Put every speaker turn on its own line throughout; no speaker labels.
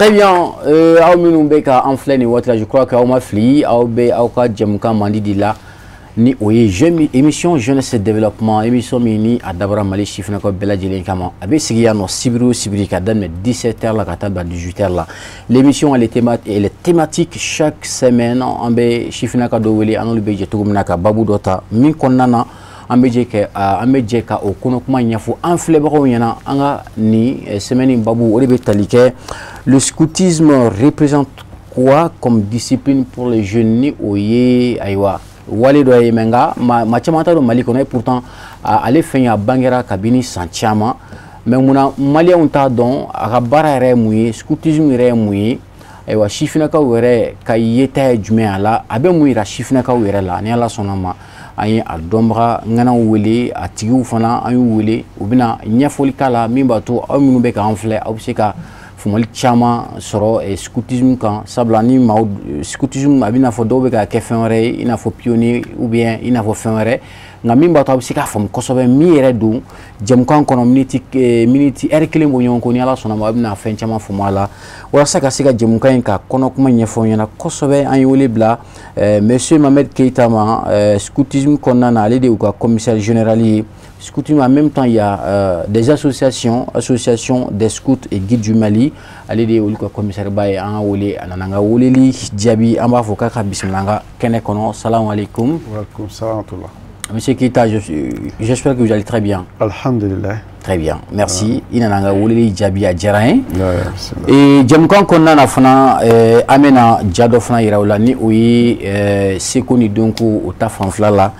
Très bien. Aw minnu bɛ ka an filɛ nin waati la, je crois que aw ma fili, aw bɛ aw ka jɛmukan mandi de la, ni o ye jeune émission jeunesse développement, émission min ni a dabɔra Mali sifinnakaw bɛɛ lajɛlen kama. A bɛ sigi yan nɔ sibiri o sibiri ka daminɛ 17h la ka taa bila 18h la. L'émission, elle est thématique. Chaque semaine, an bɛ sifinnaka dɔ wele, an n'olu bɛ jɛ cogo min na ka babu dɔ ta min kɔnɔna na, an bɛ jɛ ka o kɔnɔ kuma ɲɛfɔ an filɛbagaw ɲɛna. An ka nin semaine babu, o de bɛ tali kɛ le scoutisme représente quoi comme discipline pour les jeunes. Ni o ye, ayiwa, wale dɔ ye mɛ, nka maa caman t'a dɔn Mali kɔnɔ. Et pourtant, ale fɛn a bangera kabini san caman, mɛ munna maliyɛnw t'a dɔn a ka baara yɛrɛ ye mun ye, scoutisme yɛrɛ ye mun ye? Ayiwa, sifinnakaw yɛrɛ ka yeta ye jumɛn a la? A bɛ mun yira sifinnakaw yɛrɛ la? Ni Ala sɔnna ma, an ye a dɔnbaga ŋanaw wele, a tigiw fana an y'u wele, u bɛna ɲɛfɔli k'a la min b'a to aw minnu bɛ k'an filɛ, aw bɛ se ka faamuyali caman sɔrɔ scoutisme kan. Sabula ni maaw scoutisme, a bɛ n'a fɔ dɔw bɛ k'a kɛ fɛn wɛrɛ ye, i n'a fɔ pionnier ou bien i n'a fɔ fɛn wɛrɛ, nka min b'a to a bɛ se k'a faamu kosɛbɛ min yɛrɛ don, jɛmukan kɔnɔ, miniti ɛri kelen bɔ ɲɔgɔn kɔ, ni Ala sɔnna ma, a bɛna fɛn caman faamu a la. Walasa ka se ka jɛmukan in ka kɔnɔ kuma ɲɛfɔ ɲɛna kosɛbɛ, an ye wele bila monsieur Mohamed Keita ma. Scoutisme kɔnɔna na, ale de y'u ka commissaire général ye. Scoutisme, en même temps, il y a des associations, association des scouts et guides du Mali. Ale de ye olu ka commissaire ba ye. An ka wele, a nana an ka weleli jaabi. An b'a fɔ k'a ka bisimila an ka kɛnɛ kɔnɔ. Salamu alaikum.
Wa alaikum salam.
Monsieur Keita, j'espère que vous allez très bien.
Alhamdulillah.
Très bien, merci. I nana an ka weleli jaabi, a diyara n ye. Jɛmukan kɔnɔna na fana, an bɛna ja dɔ fana yira u la, ni o ye seko ni dɔnko o ta fanfɛla la,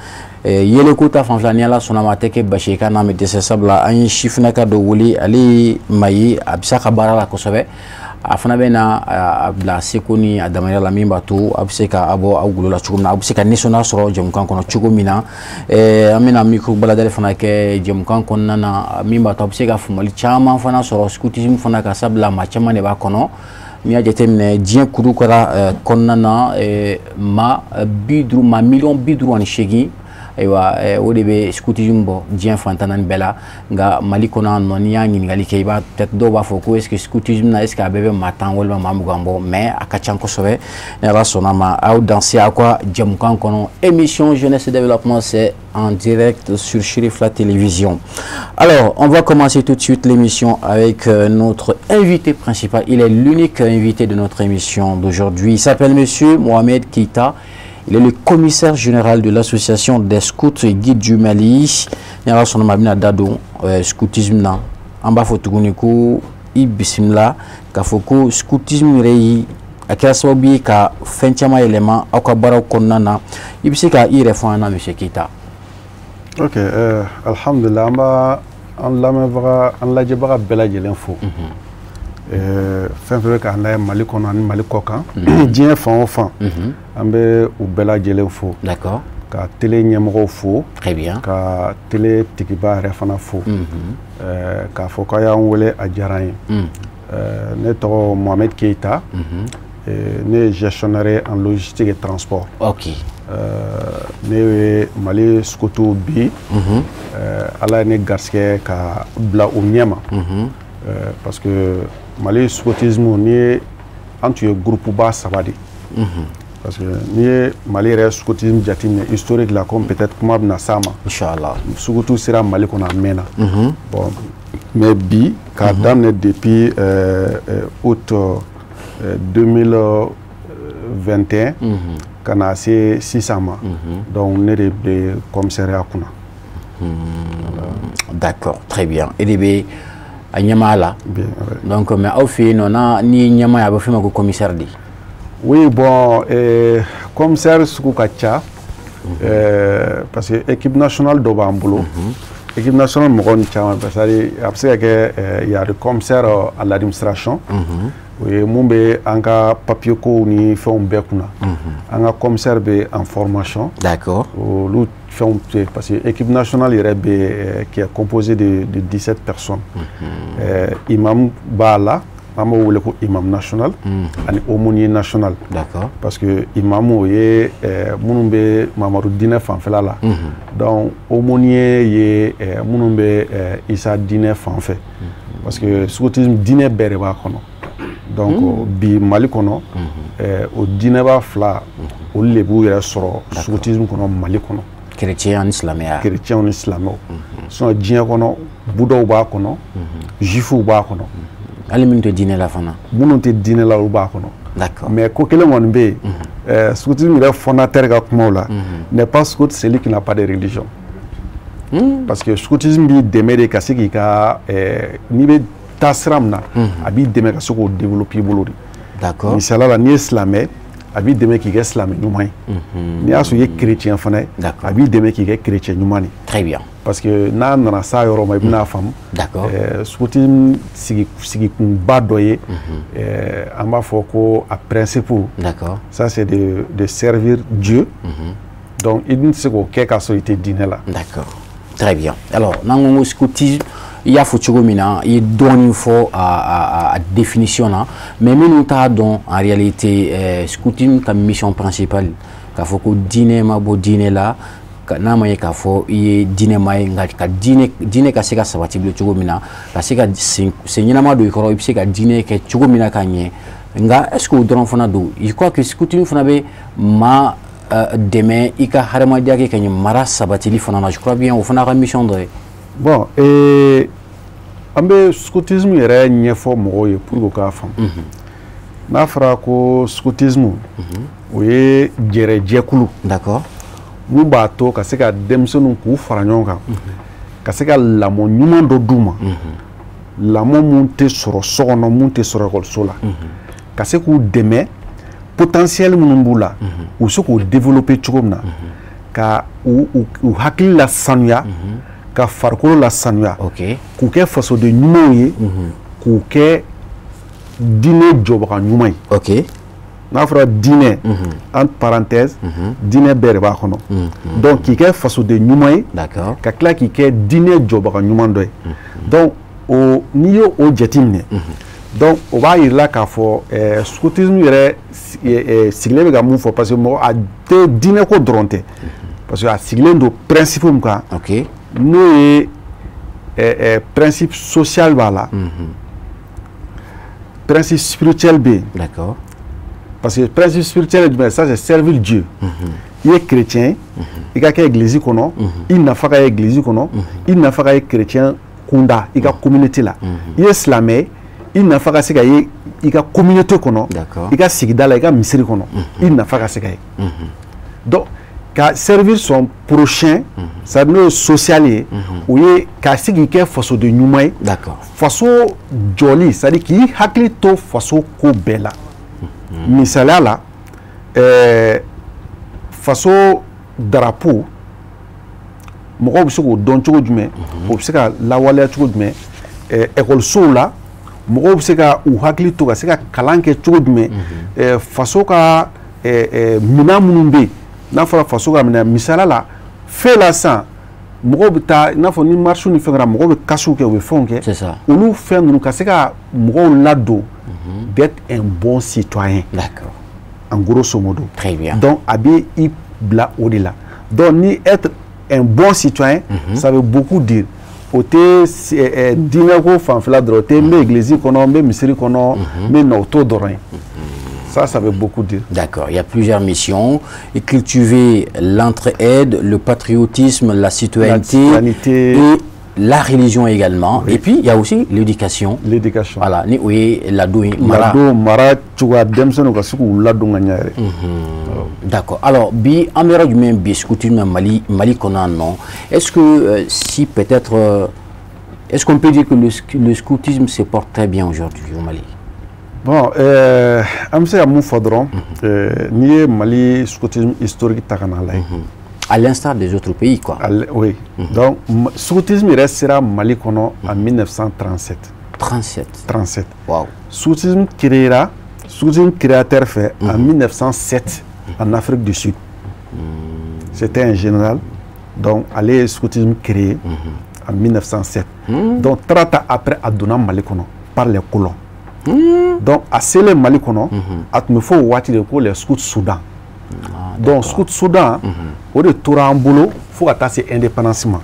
yeeleko ta fanfɛla. Ni Ala sɔnna ma, a tɛ kɛ basi ye k'a n'an bɛ dɛsɛ, sabula an ye sifinnaka dɔ wele, ale ye maa ye, a bɛ se a ka baara la kosɛbɛ. A fana bɛ na a bila seko ni a damayira la min b'a to a bɛ se ka a bɔ aw golo la cogo min na, a bɛ se ka nisɔndiya sɔrɔ jɛmukan kɔnɔ cogo min na. An bɛna micro baladali fana kɛ jɛmukan kɔnɔna na min b'a to a bɛ se ka faamuyali caman fana sɔrɔ scoutisme fana ka, sabula maa caman de b'a kɔnɔ. N'i y'a jateminɛ diɲɛ kurukara kɔnɔna na, maa 50, maa miliyɔn 58, ayiwa, o de bɛ scoutisme bɔ diɲɛ fan 14 bɛɛ la. Nka Mali kɔnɔ yan nɔ, n'i y'a ɲininkali kɛ, i b'a peut-être dɔw b'a fɔ ko est ce que scoutisme na, est ce que a bɛɛ bɛ maa 10 walima maa 20 bɔ? Mais a ka ca kosɛbɛ. Ni Ala sɔnna ma, aw danse aw ka jɛmukan kɔnɔ, émission jeunesse développement, c'est en direct sur Cherifla Télévision. Alors, on va commencer tout de suite l'émission avec notre invité principal. Il est l'unique invité de notre émission d'aujourd'hui. Il s'appelle monsieur Mohamed Keita. Il est le commissaire général de l'association des scouts et guides du Mali. Ni Ala sɔnna ma, a bɛna da don scoutisme na. An b'a fɔ tuguni ko i bisimila, k'a fɔ ko scoutisme yɛrɛ ye, a kɛra sababu ye ka fɛn caman yɛlɛma aw ka baaraw kɔnɔna na. I bɛ se ka i yɛrɛ fɔ an ɲɛna, monsieur Keita?
Ok, alhamdulillah, an b'a an lamɛnbaga, an lajɛbaga bɛɛ lajɛlen fo. Fɛn fɛn bɛ k'an lajɛ Mali kɔnɔ ani Mali kɔ kan, diɲɛ fan o fan, an bɛ u bɛɛ lajɛlen fo. Ka télé ɲɛmɔgɔw fo.
Très bien.
Ka télé tigiba yɛrɛ fana fo. K'a fɔ k'a y'an wele, a diyara an ye. Ne tɔgɔ Mohamed Keita. Ne ye gestionnaire en logistique et transport. Ne ye Mali scout bi, Ala ye ne garisɛgɛ ka bila o ɲɛma, parce que Mali scoutisme, n'i ye, an tun ye groupe ba saba de, parce que n'i ye Mali yɛrɛ scoutisme jateminɛ historique la, comme peut-être kuma bɛna s'a ma.
Inchallah.
Scout sera Mali kɔnɔ a mɛnna. Bon, mais bi, k'a daminɛ depuis août 2021 ka na se sisan ma, donc ne de bɛ commissariat kunna.
D'accord, très bien. E de bɛ a ɲɛmaa la.
Bien, ouais.
Donc, mais aw fɛ yen nɔ, n'a n'i ye ɲɛmaa ye, a bɛ f'o ma ko commissaire de.
Oui, bon, commissaire sugu ka ca, parce que équipe nationale dɔ b'an bolo. Équipe nationale mɔgɔ ni caman, parce que a bɛ se ka kɛ il y a des commissaires à l'administration. O ye mun bɛ an ka papier kow ni fɛnw bɛɛ kunna. An ka commissaire bɛ en formation. Olu fɛnw tɛ, parce que équipe nationale yɛrɛ bɛ qui est composée de 17 personnes. Imam b'a la, an b'o wele ko imam national ani aumônier national. Parce que imam, o ye minnu bɛ Mamadu diinɛ fanfɛla la. Donc aumônier ye minnu bɛ Isa diinɛ fan fɛ. Parce que scoutisme, diinɛ bɛɛ de b'a kɔnɔ. Donc bi Mali kɔnɔ, o diinɛba fila, olu de b'u yɛrɛ sɔrɔ scoutisme kɔnɔ Mali kɔnɔ.
Chrétien ni silamɛya.
Chrétien ni silamɛw. Sinon diɲɛ kɔnɔ, budaw b'a kɔnɔ, juifs b'a kɔnɔ.
Hali minnu tɛ diinɛ la fana.
Minnu tɛ diinɛ la, olu b'a kɔnɔ. Mais ko kelen kɔni bɛ yen, scoutisme yɛrɛ fondateur ka kumaw la, n'est pas scout celui qui n'a pas de religion. Parce que scoutisme b'i dɛmɛ de ka se k'i ka, n'i bɛ taa sira min na, a b'i dɛmɛ ka se k'o développer i bolo de. Misaliya la, n'i ye silamɛ, a b'i dɛmɛ k'i kɛ silamɛ ɲuman ye. N'i y'a sɔrɔ i ye chrétien fana ye, a b'i dɛmɛ k'i kɛ chrétien ɲuman de.
Très bien.
Parce que n'a nana s'a yɔrɔ ma, i bɛna faamu. Scoutisme sigikunba dɔ ye, an b'a fɔ ko a principe. Ça, c'est de servir Dieu. Donc i dun tɛ se k'o kɛ k'a sɔrɔ i tɛ diinɛ la.
D'accord. Très bien. Alors, n'an ko ko scoutisme, i y'a fɔ cogo min na, i ye dɔɔnin fɔ a définition na, mais minnu t'a dɔn, en réalité, scoutisme ka mission principale, k'a fɔ ko diinɛ ma bɔ diinɛ la, n'a ma ye k'a fɔ i ye diinɛ maa ye, nka ka diinɛ ka se ka sabati bolo cogo min na, ka se ka sen ɲɛnama don i kɔrɔ, i bɛ se ka diinɛ kɛ cogo min na ka ɲɛ. Nka est ce que o dɔrɔn fana don? Je crois que scoutisme fana bɛ maa dɛmɛ i ka hadamadenya kɛ ka ɲɛ, mara sabatili fana na. Je crois bien o fana ka mission dɔ ye.
Bon, an bɛ scoutisme yɛrɛ ɲɛfɔ mɔgɔw ye pour que u k'a faamu. N'a fɔra ko scoutisme, o ye jɛrɛjɛkulu. Mun b'a to ka se ka denmisɛnninw k'u fara ɲɔgɔn kan, ka se ka lamɔ ɲuman dɔ d'u ma, lamɔ mun tɛ sɔrɔ so kɔnɔ, mun tɛ sɔrɔ ekɔliso la, ka se k'u dɛmɛ, potentiel minnu b'u la, u bɛ se k'o développer cogo min na, ka u hakili la sanuya, ka farikolo la sanuya, k'u kɛ fasoden ɲumanw ye, k'u kɛ diinɛ jɔbaga ɲuman ye. N'a fɔra diinɛ, entre parenthèses, diinɛ bɛɛ de b'a kɔnɔ. Donc k'i kɛ fasoden ɲuman ye, ka tila k'i kɛ diinɛ jɔbaga ɲuman dɔ ye. Donc o, n'i y'o jateminɛ, donc o b'a yir'i la k'a fɔ scoutisme yɛrɛ sigilen bɛ ka mun fɔ, parce que mɔgɔ a tɛ diinɛ ko dɔrɔn tɛ, parce que a sigilen don principe min kan, n'o ye principe social b'a la, principe spirituel bɛ yen. Parce que principe spirituel ye jumɛn? Ça, c'est servir Dieu. I ye chrétien, i ka kɛ église kɔnɔ, i nafa ka ye église kɔnɔ, i nafa ka ye chrétien kunda i ka communauté la. I ye silamɛ, i nafa ka se ka ye i ka communauté kɔnɔ, i ka sigida la, i ka misiri kɔnɔ, i nafa ka se ka ye. Donc ka servir son prochain, ça, n'o ye social ye, o ye ka se k'i kɛ fasoden ɲuman ye. Faso jɔli, c'est à dire k'i hakili to faso ko bɛɛ la. Misaliya la, faso drapeau, mɔgɔw bɛ se k'o dɔn cogo jumɛn, o bɛ se ka lawaleya cogo jumɛn? Ekɔlisow la, mɔgɔw bɛ se ka u hakili to ka se ka kalan kɛ cogo jumɛn? Faso ka minɛn minnu bɛ yen, n'a fɔra faso ka minɛn, misaliya la, fɛn la sisan, mɔgɔw bɛ taa, i n'a fɔ ni marche ni fɛn kɛra, mɔgɔw bɛ kasiw kɛ, u bɛ fɛnw kɛ. Olu fɛn ninnu, ka se ka mɔgɔw ladon d'être un bon citoyen. En grosso modo.
Très bien.
Donc a bɛ i bila o de la. Donc ni être un bon citoyen, ça veut beaucoup dire. O tɛ diinɛ ko fanfɛla dɔrɔn, o tɛ n bɛ église kɔnɔ, n bɛ misiri kɔnɔ, n bɛ na, o t'o dɔrɔn ye. Ça veut beaucoup dire.
D'accord. Il y a plusieurs missions. Et cultiver l'entraide, le patriotisme, la citoyenneté, et la religion également. Oui. Et puis, il y a aussi l'éducation.
L'éducation.
Voilà. Ni oui, ladon,
mara. Ladon, mara, cogoya denmisɛnninw ka se k'u ladon ka ɲɛ yɛrɛ.
D'accord. Alors, bi, an bɛ yɔrɔ jumɛn bi scoutisme Mali kɔnɔ yan nɔ? Est-ce que si peut-être, est-ce qu'on peut dire que le scoutisme se porte très bien aujourd'hui au Mali?
Bon, an bɛ se ka mun fɔ dɔrɔn, n'i ye Mali scoutisme historique ta ka n'a lajɛ.
À l'instar des autres pays, quoi.
Oui. Donc, scoutisme yɛrɛ sera Mali kɔnɔ en 1937.
37.
37.
Wow.
Scoutisme créera, scoutisme créateur fɛ en 1907 en Afrique du Sud. C'était un général. Donc, ale ye scoutisme créé en 1907. Donc, 30 ans après, a donna Mali kɔnɔ par les colons. Donc, a selen Mali kɔnɔ, a tun bɛ fɔ o waati de ko les scouts Soudan. Donc, scout Soudan, o de tora an bolo fo ka taa se indépendance ma.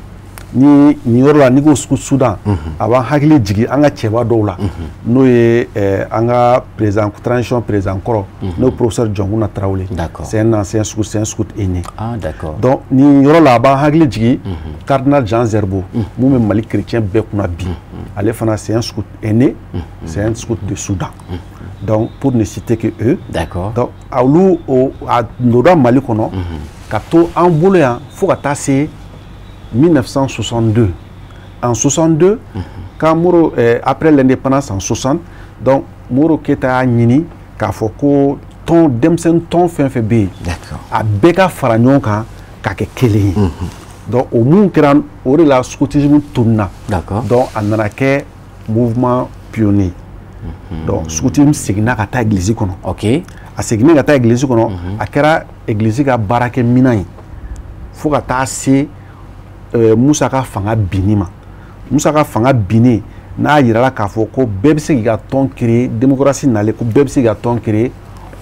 Ni nin yɔrɔ la, n'i ko scout Soudan, a b'an hakili jigin an ka cɛba dɔw la, n'o ye an ka président transition président kɔrɔ, n'o ye professeur Dioncounda Traoré. C'est un ancien scout, c'est un scout aîné.
Ah, d'accord.
Donc nin yɔrɔ la, a b'an hakili jigin cardinal Jean Zerbo, mun bɛ Mali chrétien bɛɛ kunna bi, ale fana c'est un scout aîné, c'est un scout de Soudan. Donc pour ne citer que eux. Donc olu o a donna Mali kɔnɔ ka to an bolo yan fo ka taa se 1962. En 62, quand Moro, après l'indépendance en 60, donc Moro Keita y'a ɲini k'a fɔ ko tɔn denmisɛnnin tɔn fɛn fɛn bɛ yen, a bɛɛ ka fara ɲɔgɔn kan ka kɛ kelen ye. Donc o mun kɛra, o de la scoutisme tununa. Donc a nana kɛ mouvement pionnier. Donc scoutisme seginna ka taa église kɔnɔ. A seginnen ka taa église kɔnɔ, a kɛra église ka baarakɛminɛn ye fo ka taa se Musa ka fanga binni ma. Musa ka fanga binnen, n'a yirala k'a fɔ ko bɛɛ bɛ se k'i ka tɔn créer, démocratie nalen, ko bɛɛ bɛ se k'i ka tɔn créer,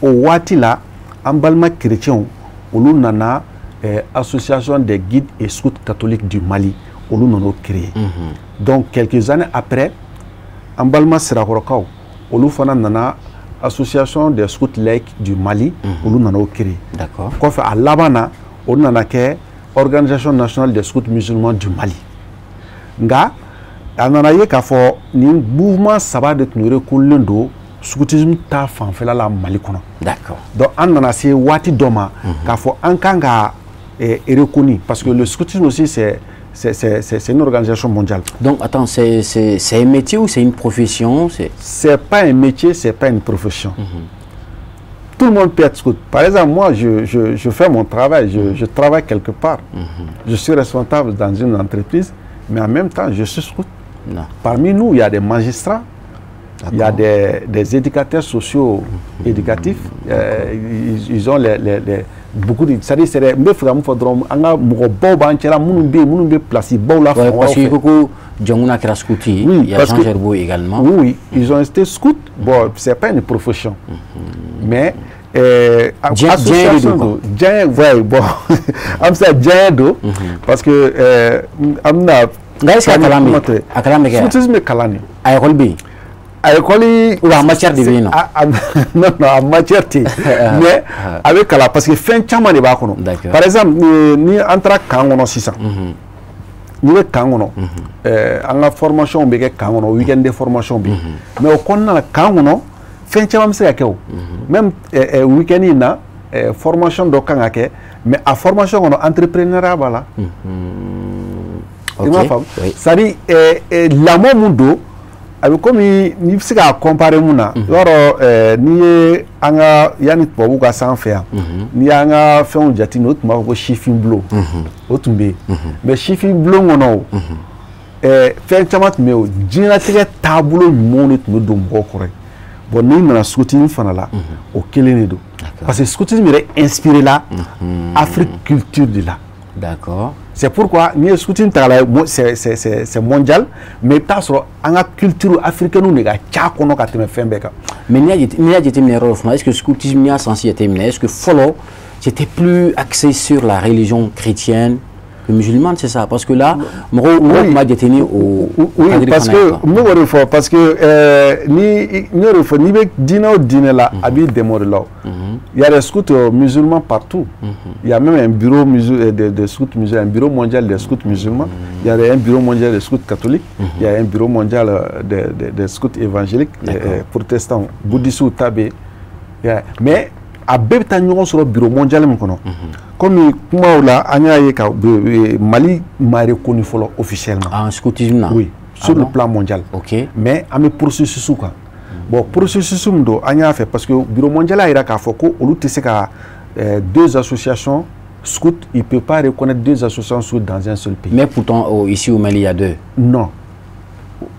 o waati la an balima chrétiens olu nana association des guides et scouts catholiques du Mali, olu nana o créer. Donc quelques années après, an balima Sirakɔrɔkaw olu fana nana association des scouts laïcs du Mali, olu nana o créer. Kɔfɛ, a laban na, o nana kɛ organisation nationale des scouts musulmans du Mali. Nka a nana ye k'a fɔ nin mouvement saba de tun reconnulen don scoutisme ta fanfɛla la Mali kɔnɔ. Donc an nana se waati dɔ ma k'a fɔ an kan ka reconnu, parce que le scoutisme aussi c'est une organisation mondiale.
Donc attends, c'est un métier ou c'est une profession?
C'est pas un métier, c'est pas une profession. Tout le monde peut être scout. Par exemple, moi, je fais mon travail, je travaille quelque part. Je suis responsable dans une entreprise, mais en même temps, je suis scout.
Non.
Parmi nous, il y a des magistrats, il y a des éducateurs sociaux éducatifs. Ils ont beaucoup de... C'est-à-dire, c'est n bɛ fɛ ka mun fɔ dɔrɔn, an ka mɔgɔbaw b'an cɛla minnu bɛ yen, minnu bɛ place baw la fan wɛrɛw fɛ.
Parce que ko Dioncounda kɛra scout ye,
oui,
il y a Jean Zerbo également.
Oui, oui, ils ont été scouts. Bon, c'est pas une profession. Mais association do diɲɛ, ouais, bon, an bɛ se ka diɲɛ don parce que an bɛna.
Nka est ce que a kalan bɛ yen? A kalan bɛ kɛ?
Scoutisme bɛ kalan de.
A école bɛ yen?
A école.
Ou a matière de bɛ yen nɔ?
Non, non, a matière tɛ yen, mais a bɛ kalan parce que fɛn caman de b'a kɔnɔ. Par exemple, ni an taara camp kɔnɔ sisan, n'i bɛ camp kɔnɔ, an ka formation bɛ kɛ camp kɔnɔ, week-end de formation bɛ yen, mais o kɔnɔna la, camp kɔnɔ, fɛn caman bɛ se ka kɛ o. Même week-end in na, formation dɔ kan ka kɛ, mais a formation kɔnɔ, entrepreneuriat b'a la. I m'a faamu? C'est-à-dire lamɔ mun don, a bɛ komi n'i bɛ se k'a comparer mun na, i b'a dɔn, n'i ye an ka yanni tubabuw ka s'an fɛ yan, n'i y'an ka fɛnw jateminɛ, o tun b'a fɔ ko sifin bulon, o tun bɛ yen. Mais sifin bulon kɔnɔ, o fɛn caman tun bɛ yen, o diɲɛlatigɛ taabolo ɲumanw de tun bɛ don mɔgɔw kɔrɔ yen. Bon, n'i nana scoutisme fana la, o kelen de don, parce que scoutisme yɛrɛ inspiré la Afrique culture de la. C'est pourquoi n'i ye scoutisme ta k'a lajɛ, c'est mondial, mais i bɛ taa sɔrɔ an ka culture africaine de ka ca kɔnɔ ka tɛmɛ fɛn bɛɛ kan.
Mais n'i y'a jateminɛ yɔrɔ dɔ fana, est-ce que scoutisme n'i y'a sens jateminɛ, est-ce que fɔlɔ c'était plus axé sur la religion chrétienne que musulmane, c'est ça? Parce que là, mɔgɔw tun b'a jateminɛ o.
Oui, parce que n bɛ k'o de fɔ, parce que ni n y'o de fɔ, n'i bɛ diinɛ o diinɛ la, a b'i dɛmɛ o de la o. Il y a des scouts musulmans partout. Il y a même un bureau de scouts musulmans, un bureau mondial des scouts musulmans. Il y a un bureau mondial des scouts catholiques. Il y a un bureau mondial des scouts évangéliques, protestants, bouddhistes, tabé. Mais a bɛɛ bɛ taa ɲɔgɔn sɔrɔ bureau mondial min kɔnɔ. Komi kumaw la, an y'a ye ka Mali ma reconnu fɔlɔ officiellement.
Ah, scoutisme na.
Oui, sur le plan mondial. Mais an bɛ processus kan. Bon, processus min don, an y'a fɛ parce que bureau mondial y'a jira k'a fɔ ko olu tɛ se ka deux associations scouts, il ne peut pas reconnaître deux associations scouts dans un seul pays.
Mais pourtant, oh, ici au Mali, il y a deux.
Non.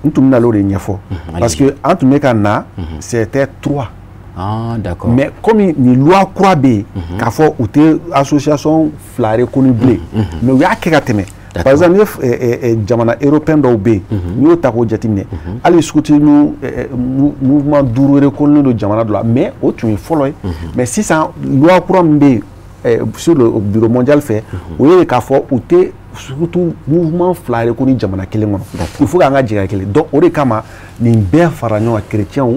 N tun bɛna l'o de ɲɛfɔ. Parce que an tun bɛ ka na, c'était trois.
Ah, d'accord.
Mais comme ni loi kura bɛ yen, k'a fɔ u tɛ association fila reconnu bilen, mais u y'a kɛ ka tɛmɛ. Par exemple, ni ye jamana européen dɔw bɛ yen, n'i y'o ta k'o jateminɛ, hali scoutisme mouvement duuru reconnu don jamana dɔ la, mais o tun ye fɔlɔ ye. Mais sisan loi kura min bɛ yen sur le bureau mondial fɛ, o ye k'a fɔ u tɛ surtout mouvement fila reconnu jamana kelen kɔnɔ. Il faut k'an ka jɛ ka kelen. Donc o de kama nin bɛɛ fara ɲɔgɔn kan, chrétiens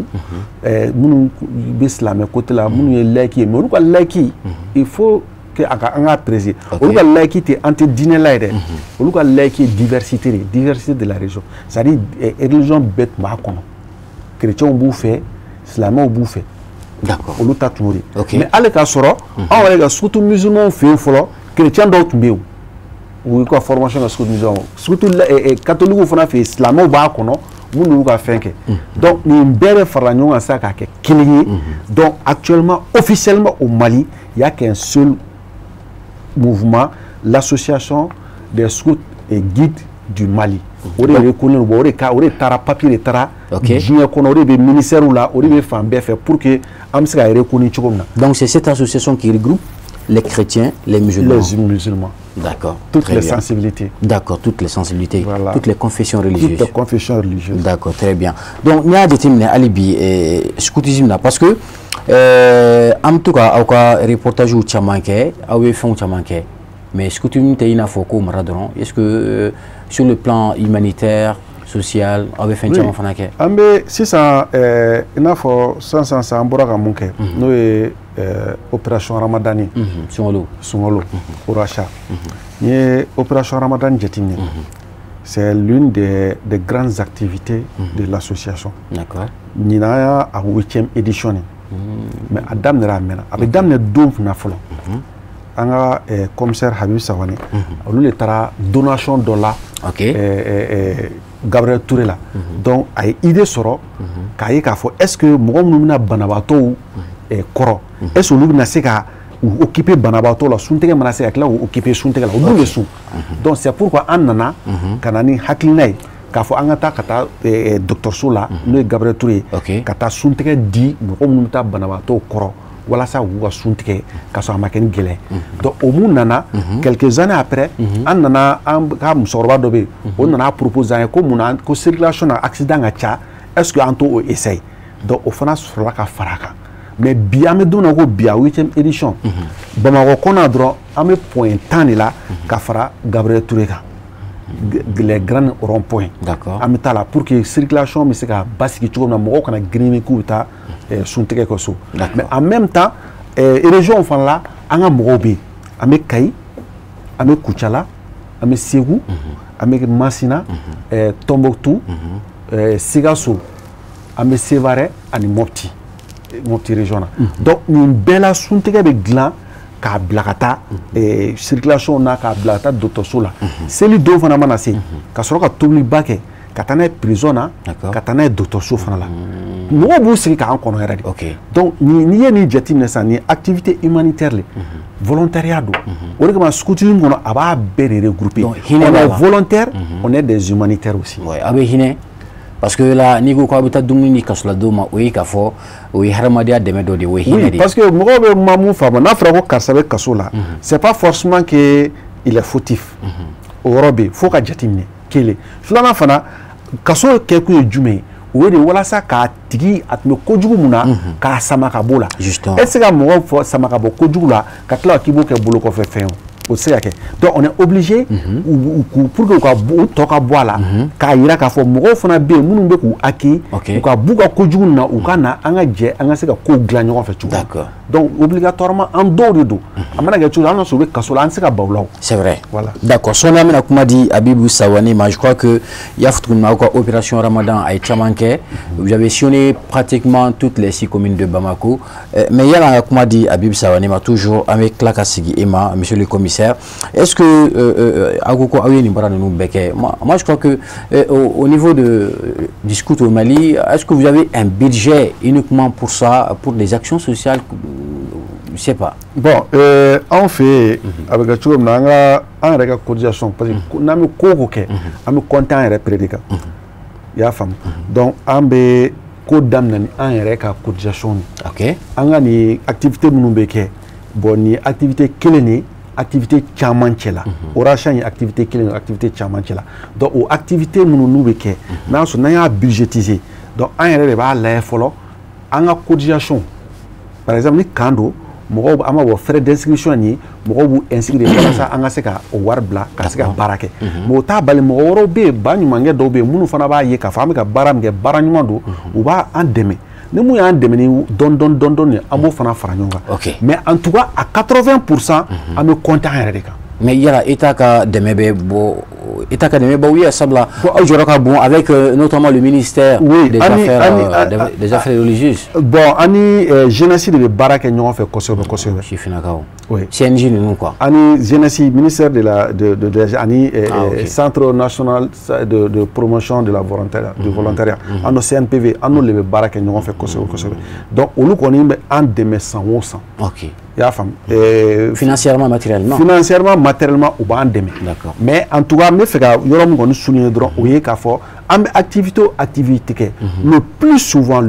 minnu bɛ silamɛ côté la, minnu ye laïque ye, mais olu ka laïque, il faut que a ka an k'a préciser, olu ka laïque tɛ, an tɛ diinɛ la ye dɛ, olu ka laïque ye diversité de, diversité de la religion, c'est à dire religion bɛɛ tun b'a kɔnɔ, chrétiens b'u fɛ, silamɛw b'u fɛ. Olu ta tun y'o de. Mais hali k'a sɔrɔ anw yɛrɛ ka surtout musulmanw fɛ yen fɔlɔ, chrétien dɔw tun bɛ yen, u y'u ka formation kɛ scout musulman, surtout catholique fana fɛ yen, silamɛw b'a kɔnɔ minnu y'u ka fɛn kɛ. Donc nin bɛɛ de farala ɲɔgɔn kan sisan k'a kɛ kelen ye. Donc actuellement, officiellement au Mali, il y a qu'un seul mouvement, l'association des scouts et guides du Mali. O de reconnu, o de ka o de taara, papier de taara diɲɛ kɔnɔ, o de bɛ ministère la, o de bɛ fan bɛɛ fɛ pour que an bɛ se ka reconnu cogo min na.
Donc c'est cette association qui regroupe les chrétiens, les musulmans.
Les musulmans.
D'accord.
Toutes les sensibilités.
D'accord, toutes les sensibilités. Voilà. Toutes les confessions religieuses.
Toutes les confessions religieuses.
D'accord, très bien. Donc, n'i y'a jateminɛ hali bi scoutisme na, parce que an bɛ to ka aw ka reportage caman kɛ, aw ye fɛnw caman kɛ, mais scoutisme tɛ i n'a fɔ ko mara dɔrɔn. Est-ce que sur le plan humanitaire, social, aw bɛ fɛn caman fana kɛ?
An bɛ sisan, i n'a fɔ sisan sisan an bɔra ka mun kɛ, n'o ye opération Ramadan ye.
Sunkalo.
Sunkalo, Oracha. N'i ye opération Ramadan jateminɛ, c'est l'une des grandes activités de l'association. Ɲinan y'a a 8e édition ye. Mais a daminɛra, a mɛnna. A bɛ daminɛ don kunna fɔlɔ. An ka commissaire Habib Sawane, olu de taara donation dɔ la Gabriel Touré la. Donc a ye idée sɔrɔ k'a ye k'a fɔ est-ce que mɔgɔ minnu bɛna banabaatɔw kɔrɔ, est-ce que olu bɛna se ka u occuper banabaatɔ la, suntigɛ mana se ka tila k'u occuper suntigɛ la, olu bɛ sun. Donc c'est pourquoi an nana ka na ni hakilina ye k'a fɔ an ka taa ka taa dɔgɔtɔrɔso la, n'o ye Gabriel Touré ye, ka taa suntigɛ di mɔgɔ minnu bɛ taa banabaatɔw kɔrɔ, walasa k'u ka sun tigɛ k'a sɔrɔ a ma kɛ ni gɛlɛya. Donc o mun nana, quelques années après, an nana, an ka musokɔrɔba dɔ bɛ yen, o nana proposer an ye ko munna ko circulation na accident ka ca, est-ce que an t'o essayer? Donc o fana sɔrɔla ka fara a kan. Mais bi an bɛ don min na ko bi, a 8e édition, Bamakɔ kɔnɔ dɔrɔn, an bɛ point 10 de la ka fara Gabriel Touré kan, les grands ronds-points. An bɛ taa la pour que circulation bɛ se ka basigi cogo min na, mɔgɔw kana girin k'u bɛ taa suntigɛ kɛ so. Mais en même temps, région fana la, an ka mɔgɔw bɛ yen. An bɛ Kayi, an bɛ Kucala, an bɛ Segu, an bɛ Masina, Tombouctou, Sikaso, an bɛ Sévaré ani Mopti, Mopti région na. Donc nin bɛɛ la, suntigɛ bɛ dilan k'a bila ka taa circulation na, k'a bila ka taa dɔgɔtɔrɔso la. Seli don fana mana se, ka sɔrɔ ka tobiliba kɛ ka taa n'a ye prison na, ka taa n'a ye dɔgɔtɔrɔso fana la. Mɔgɔw b'u sigi k'an kɔnɔ yɛrɛ de. Donc n'i ye nin jateminɛ sisan, nin activité humanitaire le, volontariat don. O de kama scoutisme kɔnɔ, a b'a bɛɛ de regrouper. On est volontaire, on est des humanitaires aussi.
A bɛ hinɛ, parce que là n'i ko k'aw bɛ taa dumuni di kasoladenw ma, o ye k'a fɔ o ye hadamadenya dɛmɛ dɔ de ye, o ye hinɛ de ye.
Parce que mɔgɔw bɛ ma mun faamu, n'a fɔra ko karisa bɛ kaso la, c'est pas forcément que il est fautif. O yɔrɔ bɛ yen fo ka jateminɛ kelen. Filanan fana, kaso kɛkun ye jumɛn ye? O ye de walasa k'a tigi, a tun bɛ kojugu mun na, k'a sama ka bɔ o la. E tɛ se ka mɔgɔ fɔ sama ka bɔ kojugu la ka tila k'i b'o kɛ bolo kɔfɛ fɛn ye, o tɛ se ka kɛ. Donc on est obligé, pour que u ka u tɔ ka bɔ a la, k'a yira k'a fɔ mɔgɔw fana bɛ yen minnu bɛ k'u acquis, u ka b'u ka kojugu na, u ka na an ka jɛ an ka se ka kow dilan ɲɔgɔn fɛ cogo min. Donc obligatoirement an dɔw de don, a mana kɛ cogo hali n'a sɔrɔ u bɛ kaso la, an tɛ se ka ban u la o.
C'est vrai.
Voilà.
D'accord. Sɔɔni an bɛna kuma di Habibou Sawane ma. Je crois que i y'a fɔ cogo min na, aw ka opération Ramadan a ye caman kɛ. Vous avez sillonné pratiquement toutes les 6 communes de Bamako. Mais yanni an ka kuma di Habib Sawane ma, toujours an bɛ tila ka sigi e ma, monsieur le commissaire. Est-ce que aw ko ko aw ye nin baara ninnu bɛɛ kɛ? Moi je crois que au niveau du scout au Mali, est-ce que vous avez un budget uniquement pour ça, pour des actions sociales? Je sais pas.
Bon, anw fɛ yen, a bɛ kɛ cogo min na, an ka an yɛrɛ ka cotisation, parce que n'an bɛ ko o ko kɛ, an bɛ compter an yɛrɛ prix de kan. I y'a faamu? Donc an bɛ ko daminɛ ni an yɛrɛ ka cotisation ye. An ka nin activité minnu bɛ kɛ, bon, nin activité kelen de, activité caman cɛ la. Oracha ye activité kelen ye activité caman cɛ la. Donc o activité minnu n'u bɛ kɛ, n'a sɔrɔ n'an y'a budgétiser, donc an yɛrɛ de b'a lajɛ fɔlɔ an ka cotisation. Par exemple, ni camp don, Mɔgɔw, an b'a bɔ frais d'inscription ye, mɔgɔw b'u inscrire walasa an ka se ka o wari bila ka se ka baara kɛ. Mais o t'a bali, mɔgɔ wɛrɛw bɛ yen, baɲumankɛ dɔw bɛ yen minnu fana b'a ye k'a fɔ an bɛ ka baara min kɛ, baara ɲuman don, u b'a an dɛmɛ. Ni mun y'an dɛmɛ ni dɔɔni dɔɔni dɔɔni dɔɔni, an b'o fana fara ɲɔgɔn kan. Mais en tout cas, à 80%, an bɛ compter an yɛrɛ de kan.
Mais yala État ka dɛmɛ bɛ bɔ, État ka dɛmɛ b'aw ye, sabula aw jɔyɔrɔ ka bon avec notamment le ministère des affaires des affaires religieuses.
Bon, ani jeunesse de bɛ baara kɛ ɲɔgɔn fɛ kosɛbɛ kosɛbɛ.
Sifinnakaw.
Oui.
CNJ ninnu quoi.
Ani jeunesse, ministère de la de ani Centre national de promotion de la volontariat, du volontariat, an n'o CNPV, an n'olu de bɛ baara kɛ ɲɔgɔn fɛ kosɛbɛ kosɛbɛ. Donc olu kɔni bɛ an dɛmɛ san o san. I y'a faamu.
Financièrement, matériellement.
Financièrement, matériellement, u b'an dɛmɛ. Mais en tout cas, n bɛ fɛ ka yɔrɔ min kɔni souligner dɔrɔn, o ye k'a fɔ an bɛ activité o activité kɛ, le plus souvent,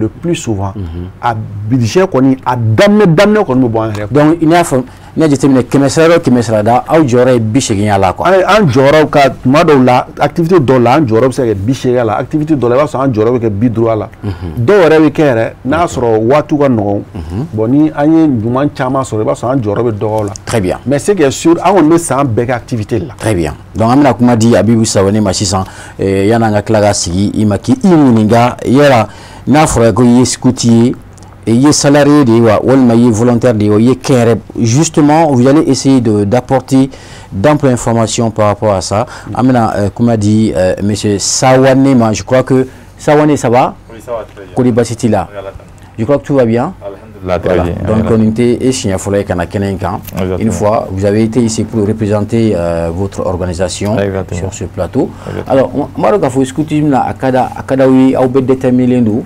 a budget kɔni, a daminɛ daminɛ kɔni bɛ bɔ an yɛrɛ kun.
Donc i n'a fɔ n'i y'a jateminɛ, 100 sara o 100 sarada, aw jɔyɔrɔ ye 80 y'a la quoi.
An jɔyɔrɔ ka tuma dɔw la, activité dɔw la, an jɔyɔrɔ bɛ se ka kɛ 80 a la. Activité dɔw la, i b'a sɔrɔ an jɔyɔrɔ bɛ kɛ 50 a la. Dɔw yɛrɛ bɛ kɛ yɛrɛ n'a y'a sɔrɔ waatiw ka nɔgɔn. Bon, ni an ye ɲuman caman sɔrɔ, i b'a sɔrɔ an jɔyɔrɔ bɛ dɔgɔ o la.
Très bien.
Mais ce qui est sûr, an kɔni bɛ san bɛɛ kɛ activité la.
Très bien. Donc an bɛna kuma di Abibu Sawane ma sisan. Yan'an ka tila ka sigi i ma k'i ɲininka, yala n'a fɔra ko i ye scout ye, i ye salarié de ye wa, walima i ye volontaire de ye wa, i ye kɛnyɛrɛ? Justement, vous allez essayer de d'apporter d'amples informations par rapport à ça. An bɛna kuma di monsieur Sawane ma. Je crois que Sawane, ça va?
Oui, ça va très bien.
Kɔri baasi t'i la? Je crois que tout va bien.
Alhamdulillah, très
Voilà.
bien.
Donc, on était et siɲɛ fɔlɔ ye ka na kɛnɛ in kan.
Exactement.
Une fois, vous avez été ici pour représenter votre organisation
Exactement.
sur ce plateau.
Exactement.
Alors, n b'a dɔn k'a fɔ scoutisme la, a ka d'aw ye, aw bɛɛ déterminé don.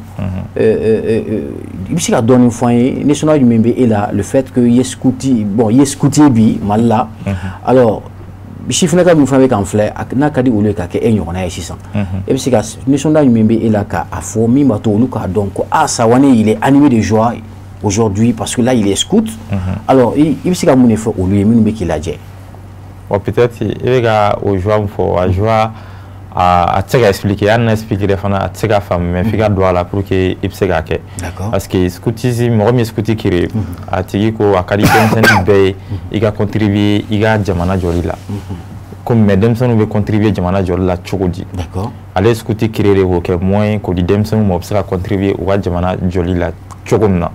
I bɛ se ka dɔɔnin fɔ an ye, nisɔndiya jumɛn bɛ e la, le fait que i ye scouti, bon, i ye scoutier bi Mali la. Alors, sifinnaka min fana bɛ k'an filɛ, n'a ka di olu ye ka kɛ e ɲɔgɔnna ye sisan, e bɛ se ka nisɔndiya jumɛn bɛ e la k'a fɔ min b'a to olu k'a dɔn ko ah, Sawane, il est animé de joie aujourd'hui parce que là il est scout. Alors i bɛ se ka mun de fɔ olu ye minnu bɛ k'i lajɛ?
Bon, peut-être i bɛ ka o joie min fɔ, a joie a tɛ se ka expliquer. Hali n'a expliquer fana, a tɛ se ka faamu, mais f'i ka don a la pour que i bɛ se k'a kɛ. Parce que scoutisme, mɔgɔ min ye scout créé, a tigi ko a ka di denmisɛnnin bɛɛ ye i ka contribuer i ka jamana jɔli la. Komi mais denmisɛnninw bɛ contribuer jamana jɔli la cogo di? Ale ye scout créé de k'o kɛ moyen k'o di denmisɛnninw ma, u bɛ se ka contribuer u ka jamana jɔli la cogo min na.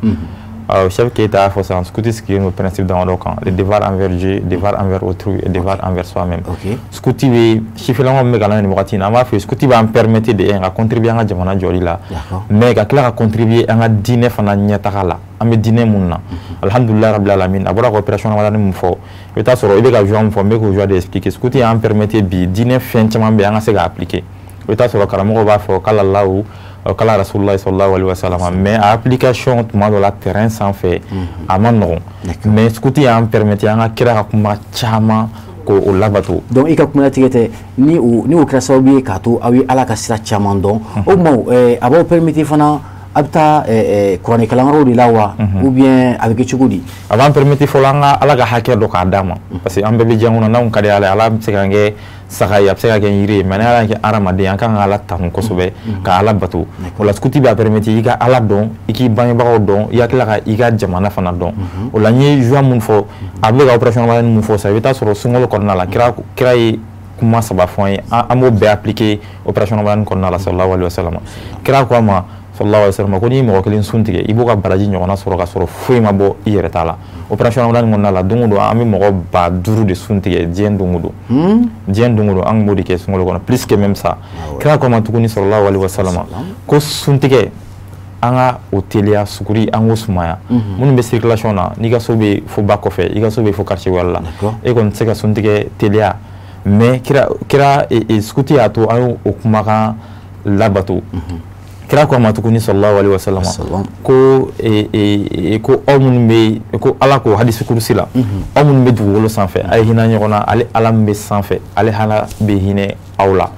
Chef Keita y'a fɔ sisan, scout sigilen don principe damadɔ kan: le devoir envers Dieu, devoir envers autrui et devoir envers soi-même. Scout bɛ sifinnakaw min bɛ kalan nin wagati in na, an b'a fɔ scout b'an permettre de ka contribuer an ka jamana jɔli la, mais ka tila ka contribuer an ka diinɛ fana ɲɛtaga la. An bɛ diinɛ mun na, alhamdulilayi rabil alamin, a bɔra ka opération ramadani mun fɔ, i bɛ taa sɔrɔ i bɛ ka joie mun fɔ, n bɛ k'o joie de expliquer. Scout y'an permettre bi, diinɛ fɛn caman bɛ yen, an ka se k'a appliquer. I bɛ taa sɔrɔ karamɔgɔw b'a fɔ k'ala lahu kala rasulullah sallallahu alaihi wasallam, mais a application tuma dɔ la terrain sanfɛ, a ma nɔgɔn. Mais scout y'an permettre an ka kira ka kuma caman k'o labato.
Donc i ka kumalatigɛ tɛ ni o kɛra sababu ye k'a to aw ye Ala ka sira caman dɔn. O tuma a b'aw permettre fana a bɛ taa kuranɛ kalanyɔrɔw de la wa, ou bien a bɛ kɛ cogo di?
A b'an permettre fɔlɔ an ka Ala ka hakɛ dɔ k'a d'a ma, parce que an bɛɛ bɛ diɲɛ kɔnɔ, n'anw ka di Ala ye, Ala bɛ se k'an kɛ saga ye, a bɛ se ka kɛ yiri ye, mais n'Ala y'a kɛ hadamaden, an kan ka Ala tanu kosɛbɛ, ka Ala bato. O la scout b'a permettre i ka Ala dɔn, i k'i bangebagaw dɔn, i ka tila ka i ka jamana fana dɔn. O la n ye joie mun fɔ, a bɛ ka opération ramadani mun fɔ sisan, i bɛ taa sɔrɔ sunkalo kɔnɔna la, kira ye kuma saba fɔ an ye, an b'o bɛɛ appliquer opération ramadani kɔnɔna la. Sallallahu alaihi wasallam, kira ko a ma sallallahu alaihi wasallam ko n'i ye mɔgɔ kelen sun tigɛ, i b'o ka baraji ɲɔgɔnna sɔrɔ ka sɔrɔ foyi ma bɔ i yɛrɛ ta la. Opération ramadani kɔnɔna la, don o don an bɛ mɔgɔ 5000 de sun tigɛ diɲɛ don o don. Diɲɛ don o don, an b'o de kɛ sunkalo kɔnɔ, plus que même ça. Kira ko a ma tuguni sallallahu alaihi wasallam ko suntigɛ, an ka o teliya, sukuri an k'o sumaya. Minnu bɛ circulation na, n'i ka so bɛ fo ba kɔfɛ, i ka so bɛ fo quartier wɛrɛ la, e kɔni tɛ se ka suntigɛ teliya. Mais kira scout y'a to an y'o kumakan labato. Kira ko a ma tuguni sallallahu alaihi wasallam ko ko aw minnu bɛ, ko Ala ko hadisi kurusi la, aw minnu bɛ dugukolo sanfɛ, a ye hinɛ ɲɔgɔn na, ale Ala min bɛ sanfɛ, ale Ala bɛ hinɛ aw la.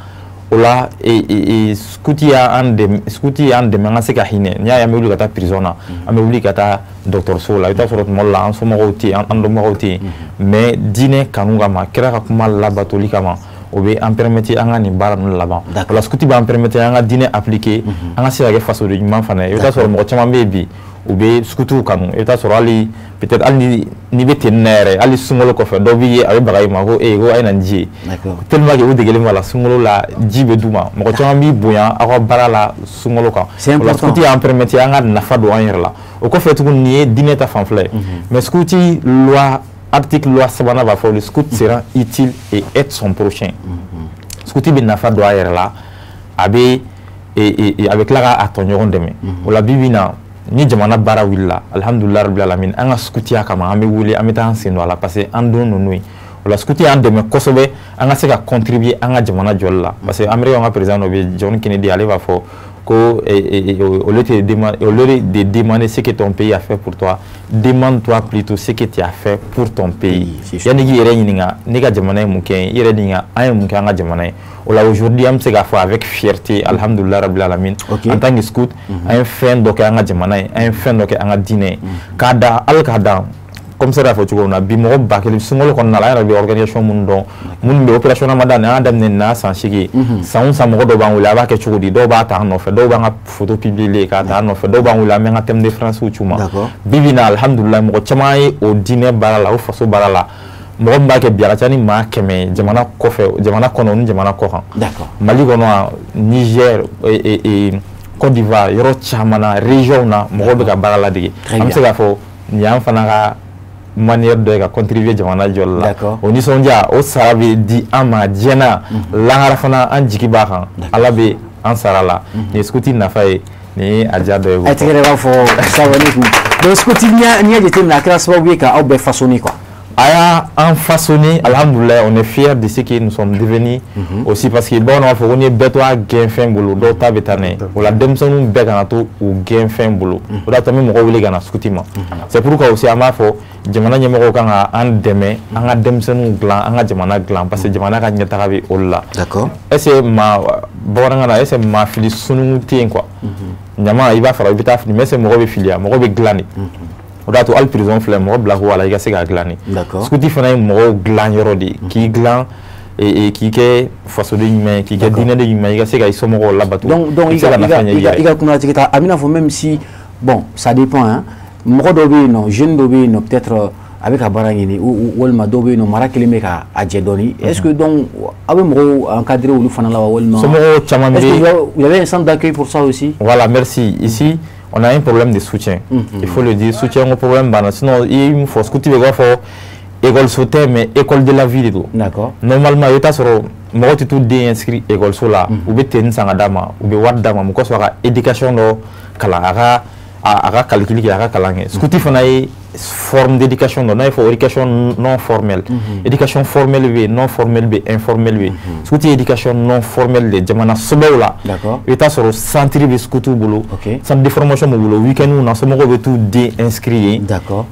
O la scout y'an dɛmɛ, scout y'an dɛmɛ an ka se ka hinɛ. N'i y'a ye an bɛ wuli ka taa prison na, an bɛ wuli ka taa dɔgɔtɔrɔso la, i bɛ taa sɔrɔ tuma dɔ la an somɔgɔw tɛ yen, an dɔnbagaw tɛ yen, mais diinɛ kanu kama, kira ka kuma labatoli kama, o bɛ an permettre an ka nin baara ninnu laban. O la scout b'an permettre an ka diinɛ appliquer, an ka se ka kɛ fasoden ɲuman fana ye. I bɛ taa sɔrɔ mɔgɔ caman bɛ yen bi, U bɛ scoutw kanu. I bɛ taa sɔrɔ hali peut-être hali n'i bɛ ten na yɛrɛ, hali sunkalo kɔfɛ, dɔw b'i ye, a bɛ baga i ma ko ee, ko a ye na ni ji ye, tellement que u degelen b'a la. Sunkalo la, ji bɛ d'u ma. Mɔgɔ caman b'i bonya aw ka baara la sunkalo kan. O la, scout y'an permettre an ka nafa don an yɛrɛ la. O kɔfɛ tuguni, nin ye diinɛ ta fanfɛla ye, mais scout loi, article loi sabanan b'a fɔ: le scout sera utile et aide son prochain. Scout bɛ nafa don a yɛrɛ la, a bɛ tila k'a tɔɲɔgɔn dɛmɛ. O la, bi bi in na, ni jamana baara wulila, alhamdulilah rabbil alamin, an ka scoutiya kama, an bɛ wuli, an bɛ taa an sen don a la, parce que an don ninnu ye. O la, scout y'an dɛmɛ kosɛbɛ an ka se ka contribuer an ka jamana jɔli la, parce que Amérique ka président dɔ bɛ yen, John Kennedy, ale b'a fɔ ko au lieu de demander ce que ton pays a fait pour toi, demande-toi plutôt ce que tu as fait pour ton pays. Yanni k'i yɛrɛ ɲininka ne ka jamana ye mun kɛ, i yɛrɛ ɲininka an ye mun kɛ an ka jamana ye. O la, aujourd'hui, an bɛ se k'a fɔ avec fierté, alhamdulilah rabbil alamin, en tant que scout, an ye fɛn dɔ kɛ an ka jamana ye, an ye fɛn dɔ kɛ an ka diinɛ ye. K'a da hali k'a dan commissaire y'a fɔ cogo min na, bi mɔgɔ 1000 sunkalo kɔnɔna la, an yɛrɛ bɛ organisation minnu dɔn, minnu bɛ opération Ramadan, an y'a daminɛ nin n'a san 8. San o san, mɔgɔ dɔw b'an wele: a b'a kɛ cogo di? Dɔw b'a ta an nɔfɛ, dɔw b'an ka photo publier k'a ta an nɔfɛ, dɔw b'an wele, an bɛ an ka thème de France c'u ma. Bi bi in na, alhamdulilah, mɔgɔ caman ye o diinɛ baara la, o faso baara la. Mɔgɔ min b'a kɛ bi, a ka ca ni maa 100 jamana kɔfɛ, jamana kɔnɔ ni jamana kɔkan, Mali kɔnɔ, Niger, Côte d'Ivoire, yɔrɔ caman na, région na, mɔgɔw bɛ ka baara ladege. An bɛ se k'a fɔ nin y'an fana ka manière dɔ ye ka contribuer jamana jɔli la. O nisɔndiya, o sara bɛ di an ma diɲɛ na, lahara fana an jigi b'a kan, Ala bɛ an sara la. Nin ye scout nafa ye, nin ye a diya dɔ ye.
A tɛgɛrɛ b'a fɔ Sawane kun. Donc scout, n'i y'a jateminɛ, a kɛra sababu ye ka aw bɛɛ façonner quoi.
A y'a an façonné, alhamdoulilah, on est fiers de ce que nous sommes devenus aussi, parce que bamananw b'a fɔ ko n'i ye bɛɛ to a gɛnfɛn bolo, dɔw ta bɛ taa n'a ye. O la, denmisɛnninw bɛɛ kana to u gɛnfɛn bolo. O de y'a to an bɛ mɔgɔw wele ka na scout ma. C'est pourquoi aussi an b'a fɔ jamana ɲɛmɔgɔw kan ka an dɛmɛ, an ka denmisɛnninw dilan, an ka jamana dilan, parce que jamana ka ɲɛtaga bɛ olu la. Est ce que maa, bamanankan na, est ce que maa fili sununkun tɛ yen quoi? Ɲama i b'a fara, i bɛ taa fili, mais est ce que mɔgɔ bɛ fili? Mɔgɔ bɛ dilan de. O de y'a to hali prison filɛ, mɔgɔ bila ko a la, i ka se k'a dilan de. Scout fana ye mɔgɔw dilan yɔrɔ de ye, k'i dilan, k'i kɛ fasoden ɲuman ye, k'i kɛ diinɛden ɲuman ye, i ka se ka i somɔgɔw labato.
Donc i ka kumalatigi ta, a bɛna fɔ, même si, bon, ça dépend hein, mɔgɔ dɔw bɛ yen nɔ, jeune dɔw bɛ yen nɔ, peut-être a bɛ ka baara ɲini, walima dɔw bɛ yen nɔ, mara kelen bɛ ka a jɛ dɔɔni. Est-ce que donc aw bɛ mɔgɔw encadrer olu fana la wa, walima
somɔgɔw caman bɛ?
Est-ce que vous avez un centre d'accueil pour ça aussi?
Voilà, merci. Ici, on a un problème de soutien. Il faut le dire, soutien au problème banna. Sinon, il faut scout bɛ k'a fɔ école so tɛ, mais école de la vie de don. Normalement, i bɛ taa sɔrɔ mɔgɔ tɛ t'u den inscrit école so la, u bɛ tenue san ka d'a ma, u bɛ wari d'a ma, mun kosɔn? A ka éducation dɔ kalan, a ka calcul kɛ, a ka kalan kɛ. Scout fana ye forme d'éducation dɔ n'a ye fɔ éducation non formelle. Éducation formelle bɛ yen, non formelle bɛ yen, informelle bɛ yen. Scout ye éducation non formelle de. Jamana sɛbɛw la, i bɛ taa sɔrɔ centre bɛ scout bolo, centre de formation b'u bolo. Week-end na, somɔgɔw bɛ t'u den inscrit yen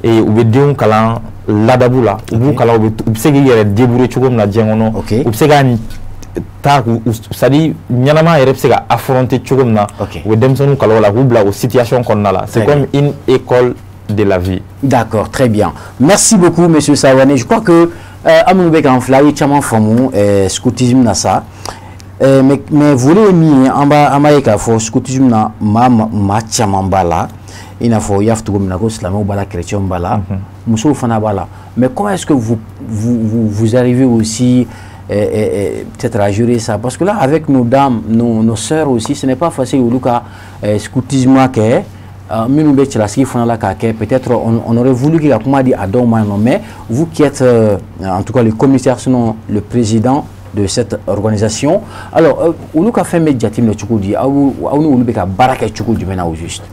et u bɛ denw kalan ladabu la, u b'u kalan, u bɛ se k'i yɛrɛ débrouiller cogo min na diɲɛ kɔnɔ, u bɛ se ka taa k'u, c'est à dire ɲɛnama yɛrɛ bɛ se ka affronter cogo min na. U bɛ denmisɛnninw kalan o la, k'u bila o situation kɔnɔna la. C'est comme une école de la vie.
D'accord, très bien. Merci beaucoup, monsieur Sawane. Je crois que an minnu bɛ k'an filɛ, aw ye caman faamu scoutisme na sa. Mais volet ye min ye, an b'a ye k'a fɔ scoutisme na, maa caman b'a la. I n'a fɔ i y'a fɔ cogo min na ko silamɛw b'a la, chrétiens b'a la, musow fana b'a la. Mais comment est-ce que vous arrivez aussi peut-être à gérer ça? Parce que là, avec nos dames, nos sœurs aussi, ce n'est pas facile olu ka scoutisme kɛ. Minnu bɛ cɛlasigi fana la k'a kɛ, peut-être on aurait voulu k'i ka kuma di a dɔw ma nɔ. Mais vous qui êtes en tout cas le commissaire, sinon le président de cette organisation, alors olu ka fɛn bɛ jateminɛ cogo di? Aw ni olu bɛ ka baara kɛ cogo jumɛn na au juste?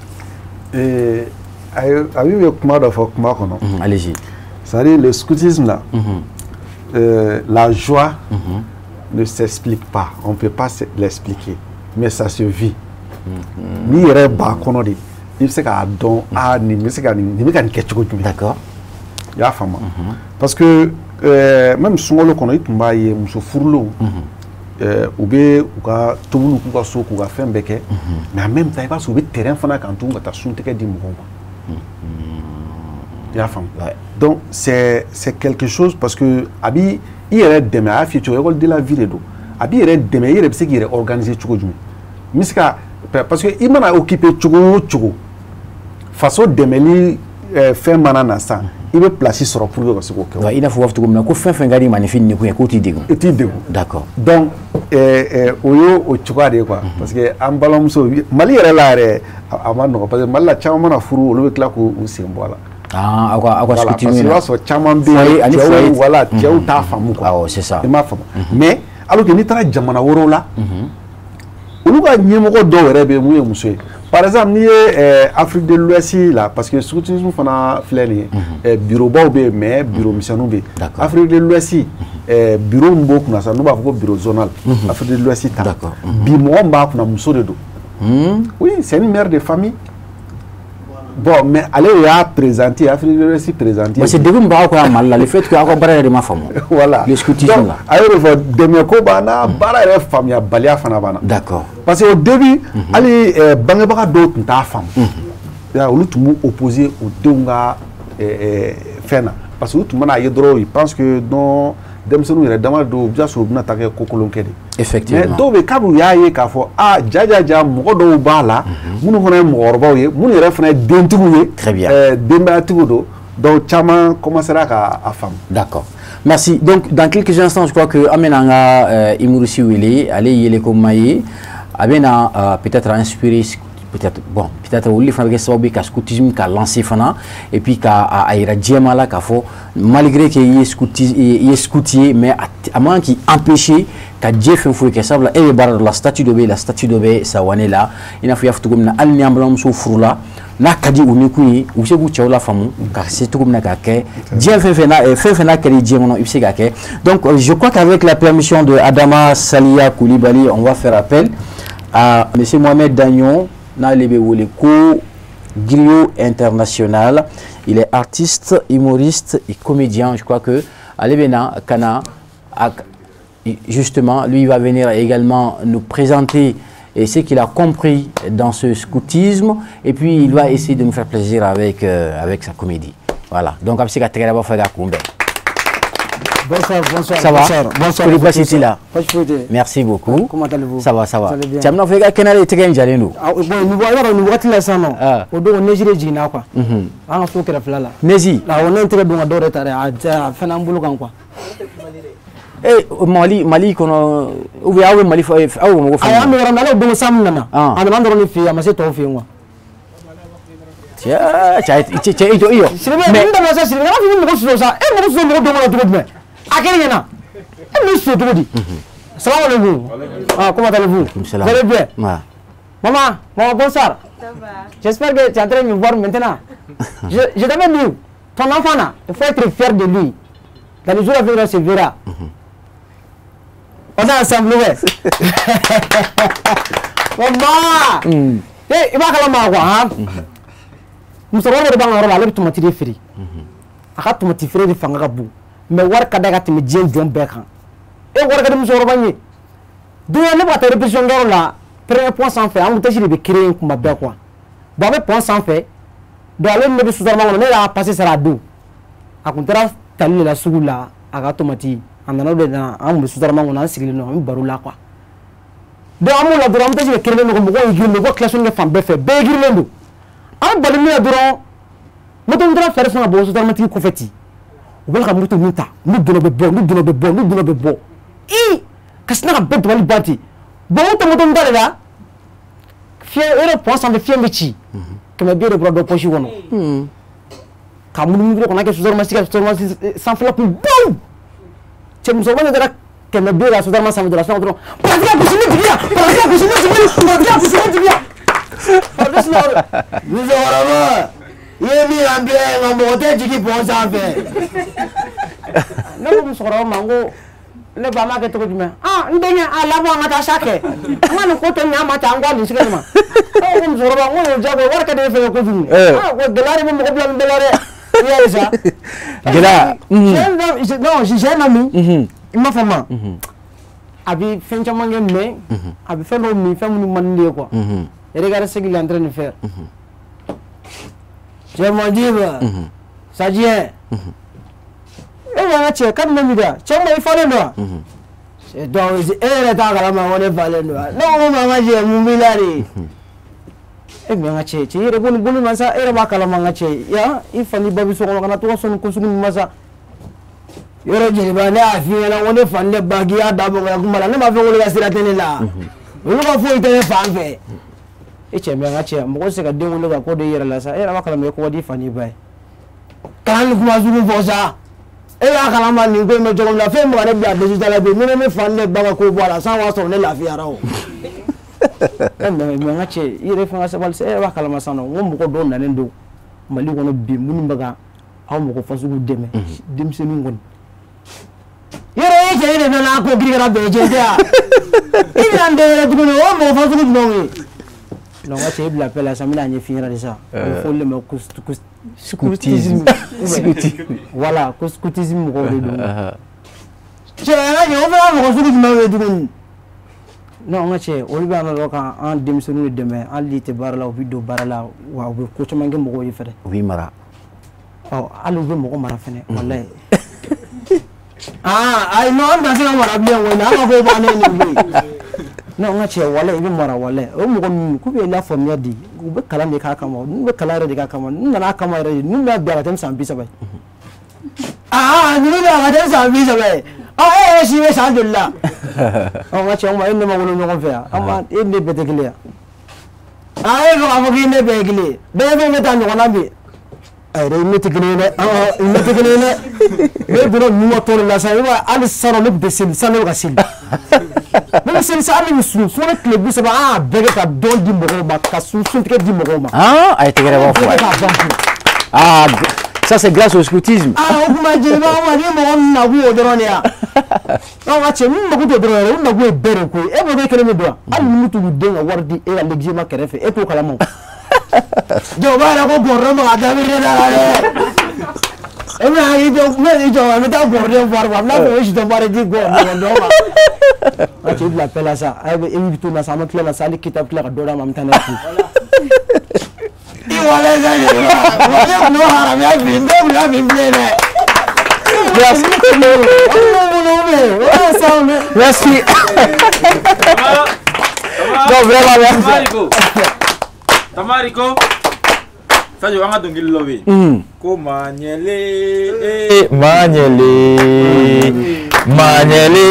A bɛ kuma dɔ fɔ kuma kɔnɔ.
Allez-y.
C'est-à-dire le scoutisme là, la joie ne s'explique pas, on ne peut pas l'expliquer, mais ça se vit. N'i yɛrɛ b'a kɔnɔ de, i bɛ se k'a dɔn, aa, nin bɛ se ka nin, nin bɛ ka nin kɛ cogo jumɛn. I y'a faamu? Parce que même sunkalo kɔnɔ, i tun b'a ye muso furulenw, u bɛ u ka tobiliw k'u ka so, k'u ka fɛn bɛɛ kɛ, mais en même temps, i b'a sɔrɔ u bɛ terrain fana kan tugun ka taa suntigɛ di mɔgɔw ma. I y'a faamu? Donc c'est quelque chose, parce que a b'i i yɛrɛ dɛmɛ. A y'a f'i ye cogo, école de la vie de don. A b'i yɛrɛ dɛmɛ, i yɛrɛ bɛ se k'i yɛrɛ organiser cogo jumɛn n bɛ se ka, parce que i mana occuper cogo o cogo, Faso dɛmɛli fɛn mana na sisan, i bɛ place sɔrɔ pour que ka se k'o kɛ.
I n'a fɔ u b'a fɔ cogo min na ko fɛn fɛn ka di maninfin ni kun ye k'o t'i degun.
I t'i degun.
D'accord.
Donc o ye o cogoya de ye quoi. Parce que an balimamuso Mali yɛrɛ la yɛrɛ a ma nɔgɔn, parce que Mali la caman mana furu, olu bɛ tila k'u sen bɔ a la.
Ah, aw ka
scoutisme, parce que i b'a sɔrɔ caman bɛ yen, cɛw, voilà, cɛw t'a faamu quoi.
Awɔ, c'est ça.
I m'a faamu. Mais alors que n'i taara jamana wɛrɛw la, olu ka ɲɛmɔgɔ dɔw yɛrɛ bɛ yen mun ye muso ye. Par exemple, n'i ye Afrique de l'Ouest la, parce que scoutisme fana filɛ nin ye, bureau baw bɛ yen, mais bureau misɛnninw bɛ yen. Afrique de l'Ouest, bureau min b'o kunna sisan, n'u b'a fɔ ko bureau zonal, Afrique de l'Ouest ta. Bi mɔgɔ min b'a kunna, muso de don. Oui, c'est une mère de famille. Bon, mais ale y'a présenté, Afrique de l'Ouest présenté.
Parce que degun b'aw kan Mali la, le fait que aw ka baara yɛrɛ de ma faamu.
Voilà.
Le scoutisme là.
A y'o de fɔ, dɛmɛ ko b'an na, baara yɛrɛ faamuyabaliya fana b'an na.
D'accord.
Parce que au début, hali bangebaga dɔw tun t'a faamu. Olu tun b'u opposer u denw ka fɛn na. Parce que u tun mana ye dɔrɔn, ils pensent que non, denmisɛnninw yɛrɛ dama don, u bɛ sɔrɔ u bɛna taa kɛ ko kolon kɛ de.
Effectivement.
Mais dɔw bɛ yen, kabini u y'a ye k'a fɔ aa ja ja ja, mɔgɔ dɔw b'a la minnu fana ye mɔgɔkɔrɔbaw ye, minnu yɛrɛ fana ye dentigiw ye.
Très bien.
Denbayatigiw don, donc caman commencera k'a faamu.
D'accord. Merci. Donc dans quelques instants, je crois que an bɛna an ka humoriste wele, ale ye yeeleko maa ye, a bɛna peut-être inspirer, peut-être, bon, peut-être olu fana bɛ kɛ sababu ye ka scoutisme ka lancer fana, et puis ka a yira jɛma la k'a fɔ malgré que i ye scout, i ye scout ye, mais a man k'i empêcher ka diɲɛ fɛn foyi kɛ, sabula e bɛ baara dɔ la, statut dɔ bɛ e la, statut dɔ bɛ Sawane la. I n'a fɔ i y'a fɔ cogo min na, hali ni an balimamuso furula, n'a ka di u ni kun ye, u bɛ se k'u cɛw lafaamu ka se cogo min na k'a kɛ diɲɛ fɛn fɛn n'a fɛn fɛn n'a kɛra diɲɛ kɔnɔ, i bɛ se k'a kɛ. Donc je crois qu'avec la permission de Adama Salia Koulibaly, on va faire appel à monsieur Mohamed Dagnon, n'ale bɛ wele ko Griot International. Il est artiste, humoriste et comédien. Je crois que ale bɛ na ka na, justement, lui, il va venir également nous présenter et ce qu'il a compris dans ce scoutisme, et puis il va essayer de nous faire plaisir avec sa comédie. Voilà. Donc, a bɛ se ka tɛgɛrɛ bɔ fɛ ka kunbɛn.
Bonsoir, bonsoir.
Ça va?
Bonsoir, bonsoir.
Kori baasi t'i la?
Baasi foyi tɛ.
Merci beaucoup.
Comment allez-vous?
Ça va, ça va.
Vous allez bien?
Cɛ, bɛna fɔ i ka kɛnɛ de tɛgɛ in jalen don.
Ah, bon, nin i b'a dɔn nin wagati la sisan nɔ, o don neige de jiginna quoi. An ka so kɛrɛfɛla la.
Neige?
Awɔ, ne ye n tɛgɛ don ka dɔw yɛrɛ ta dɛ, a fɛn an bolo kan quoi.
Eh, Mali kɔnɔ ou bien aw bɛ Mali fɔ, aw bɛ Bamakɔ fɛ?
Ayi, an bɛ yɔrɔ min na, ale don san min nana, a nana an dɔrɔn de fɛ yen, a ma se tɔw fɛ yen quoi.
Cɛ, cɛ, cɛ, i jɔ, i jɔ.
Sidibe, nin dabila sa Sidibe, kana fɔ i bɛ mɔgɔ sɔsɔ sa, e mɔgɔ sɔsɔ mɔgɔ don kɔnɔ cogo jumɛn? A kɛra ɲɛna, e bɛ sɔsɔ cogo di? Salam alaikum. Ah, comment allez-vous?
Salam.
Vous allez bien?
Ouais.
Maman, maman, bonsoir.
Ça va.
J'espère que tu es en train de me voir maintenant. Je t'avais dit, ton enfant là, il faut être fier de lui. Dans les jours à venir, on se verra. On est ensemble, ouais. Maman! Eh, i b'a kalama quoi, hein? Musokɔrɔba dɔ b'an ka yɔrɔ la, ale bɛ tomati de feere. A ka tomati feere de fanga ka bon. Mais wari ka d'a ye ka tɛmɛ diɲɛ jɔn bɛɛ kan. E wari ka di musokɔrɔba in ye. Don dɔ ne bɛ ka taa répétition kɛyɔrɔ la, premier pont sanfɛ, embouteillage de bɛ créer kuma bɛɛ quoi. Bon, a bɛ pont sanfɛ, donc ale ni ne bɛ sotarama kɔnɔ, ne y'a passé sara a don. A kun taara tali de la sugu la, a ka tomati, a nana o de na, an kun bɛ sotarama kɔnɔ, an sigilen don, an bɛ baro la quoi. Donc an b'o la dɔrɔn, embouteillage bɛ créer don, mɔgɔw ye girin don, u bɛ klaxon kɛ fan bɛɛ fɛ, bɛɛ ye girinnen don. An bɛ bali min na dɔrɔn, moto taara fɛɛrɛ sɔn ka bɔ sotaramatigi kɔfɛ ten. U bɛ ka moto min ta, n'u donna bɛ bɔ, n'u donna bɛ bɔ, n'u donna bɛ bɔ. I ka sina ka bɛɛ dabali ban ten. Bon, o tɛ moto min ta de la, fiɲɛ yɔrɔ pont sanfɛ, fiɲɛ bɛ ci. 200 de bɔra dɔ poche kɔnɔ. Ka munumunu dɔrɔn ka n'a kɛ sotarama ka sotarama sanfɛla kun bawu. Cɛ, musokɔrɔba min taara 200 la sotarama sanfɛ dɔrɔn, a sina dɔrɔn, paratigi ka gosi ne jigi la, paratigi ka gosi ne jigi la, paratigi ka gosi ne jigi la.
Musokɔrɔba, i ye min y'an bila yen, nka mɔgɔ tɛ jigin pont sanfɛ.
Ne ko musokɔrɔba ma, n ko ne ba, an b'a kɛ cogo jumɛn? Ah, n denkɛ, a labɔ an ka taa sa kɛ. An ka nin ko tɔ ɲɛ an ma ten, an ko nin sigɛ nin ma. Ne ko musokɔrɔba, n ko o diyagoya, wari ka di e fɛ kojugu. Ah, ko gɛlɛya de bɛ mɔgɔ bila nin bɛɛ la dɛ. I y'a ye sa.
Gɛlɛya.
Non, j'ai un ami. I m'a faamu. A bɛ fɛn caman kɛ, mais a bɛ fɛn dɔw min, fɛn minnu man di ne ye quoi. Regarde ce qu'il est en train de faire.
Cɛ Madiba, ça dit.
E ko n ka cɛ, k'a bɛ ne mi da? Cɛ ma, i falen don wa?
Donc e yɛrɛ t'a kalama ko ne falen don wa? Ne ko ma, n ka cɛ, mun b'i la de?
E mais n ka cɛ, cɛ i yɛrɛ bɔ nin bolo ma sa, e yɛrɛ b'a kalama n ka cɛ. Ya i fa ni ba bɛ so kɔnɔ, kana to ka sɔn nin ko sugu ninnu ma sa.
Yɔrɔ jeliba, ne y'a f'i ɲɛna ko ne fa ni ne ba k'i y'a da bɔ kuma la, ne m'a fɔ ko ne ka sira tɛ ne la. Olu ka foyi tɛ ne fan fɛ.
E cɛ, mais n ka cɛ, mɔgɔ tɛ se ka den wolo ka ko don i yɛrɛ la sa. E yɛrɛ b'a kalama i ko ka di i fa n'i ba ye.
Kana nin kuma sugu fɔ sa. E b'a kalama nin ko in bɛ cogo min na, fɛn min bɛ ka ne bila dɛsɛ la bi, ni ne fa ni ne ba ka ko bɔ a la, san b'a sɔrɔ ne lafiyara o.
E mais n ka cɛ, i yɛrɛ fana sabali sa. E yɛrɛ b'a kalama sisan nɔ, n ko mɔgɔ dɔw nalen don Mali kɔnɔ bi minnu bɛ ka aw mɔgɔ fasugu dɛmɛ, denmisɛnninw kɔni.
Yɔrɔ e cɛ, e de nana ko kirikara bɛɛ cɛ tɛ yan. I bɛna n dɛmɛ tuguni, o mɔgɔ fasugu jumɛnw ye?
Non, n ka cɛ, i bila paix la sa, n bɛna ɲɛf'i ɲɛna de sa. A bɛ fɔ olu de ma ko
scoutisme.
Voilà, ko scoutisme mɔgɔw de don.
Cɛ, n ka cɛ, o fana mɔgɔ sugu jumɛnw ye tuguni?
Non, n ka cɛ, olu bɛ yan nɔ ka an denmisɛnninw de dɛmɛ. Hali n'i tɛ baara la, u bɛ don baara la, wa u bɛ ko caman kɛ mɔgɔw ye fɛnɛ.
U b'i mara.
Ɔ, hali u bɛ mɔgɔ mara fɛnɛ, walayi.
Ah, ayi non, an tɛna se ka mara bilen koyi, an ka ko bannen de koyi.
Non, n ka cɛ, walayi i bɛ mara, walayi. O mɔgɔ ninnu k'u bɛ lafaamuya di, u bɛ kalan de k'a kama, n'u bɛ kalan yɛrɛ de k'a kama, n'u nana a kama yɛrɛ de, n'u b'a bila ka tɛmɛ san 30 ye.
Ah, ninnu bɛ ka tɛmɛ san 30 ye. Ah, e yɛrɛ si bɛ san joli la?
Ɔ, n ka cɛ, o ma e ni ne ma wolo ɲɔgɔn fɛ yan, an ma e ni ne bɛɛ tɛ kelen yan.
Ah, e fɛ k'a fɔ k'i ni ne bɛɛ ye kelen ye, bɛɛ fɛn bɛ taa ɲɔgɔn na bi.
A yɛrɛ, i ne tɛ kelen ye dɛ, i ne tɛ kelen ye dɛ. Ne donna ninnu ka tɔn de la sa, i b'a ye hali sisan ne tun tɛ seli, sisan ne bɛ ka seli. Ne bɛ seli sa, hali ne bɛ sun, sunkalo tile 30, an y'a bɛɛ kɛ ka dɔn di mɔgɔw ma, ka suntigɛ di mɔgɔw ma.
Ah, a ye tɛgɛrɛ bɔ fɔ a ye. Ah, ça c'est grâce au scoutisme.
Ah, o kuma jeliba, o ma ni mɔgɔ min nakun y'o dɔrɔn de ye wa?
Non, n ka cɛ, min mako t'o dɔrɔn yɛrɛ, o nakun ye bɛɛ de ko ye. E b'o kɛ kelen bɛ don wa? Hali ni t'u den ka wari di e ka l'examen kɛrɛfɛ, e t'o kalama o.
Jɔ, o b'a yira ko gɔrɔdɔn bɛ ka dabiri ne da la dɛ. E bɛna i jɔ, n bɛna i jɔ, n bɛ taa gɔrɔdɔn foire ma, n bɛna fɔ o ye sitɔn foire di gɔrɔdɔn ma.
N ka cɛ, i bila paix la sa, a bɛ e bɛ to na sa, an bɛ tila la sa, hali keyita bɛ tila ka dɔ d'a ma, an bɛ taa n'a ye fu.
I wale sa jeliba, wa ne tun y'o haramuya bi, n tɛ bila bi bilen dɛ.
Merci. Merci. Non, vraiment, merci.
Tamariko. Sadio, an ka dɔnkili dɔ bɛ yen. Ko maɲɛle, maɲɛle, maɲɛle,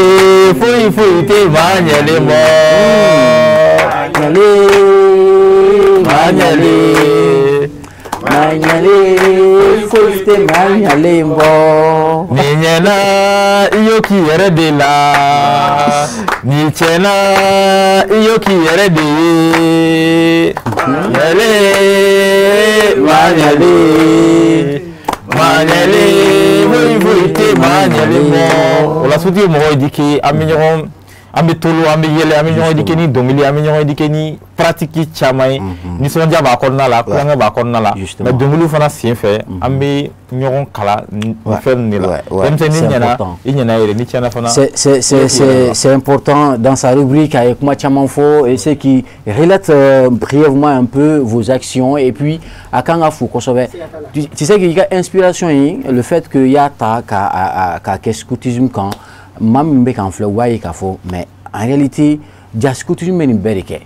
foyi foyi tɛ maɲɛle bɔ.
Maɲɛle, maɲɛle, maɲɛle, foyi tɛ maɲɛle bɔ.
Ni ɲɛna, i y'o k'i yɛrɛ de la. Ni tiɲɛna, i y'o k'i yɛrɛ de ye. Maɲɛle, maɲɛle, maɲɛle, foyi foyi tɛ maɲɛle bɔ. O la sotigi mɔgɔw éduquer, an bɛ ɲɔgɔn, an bɛ tolo, an bɛ yɛlɛ, an bɛ ɲɔgɔn éduquer ni dɔnkili, an bɛ ɲɔgɔn éduquer ni pratique caman ye. Nisɔndiya b'a kɔnɔna la, kulonkɛ b'a kɔnɔna la, mais dɔnkiliw fana sen fɛ, an bɛ ɲɔgɔn kalan fɛn ninnu de la. Denmisɛnnin ɲɛna, i ɲɛna yɛrɛ, ni tiɲɛna fana.
C'est important dans sa rubrique avec kuma caman fɔ et ce qui relate brièvement un peu vos actions et puis a kan ka fo kosɛbɛ. Tu sais qu'il y a inspiration ye, le fait que i y'a ta ka kɛ scoutisme kan, maa min bɛ k'an filɛ, u b'a ye k'a fɔ mais en réalité ja scoutisme bɛ nin bɛɛ de kɛ.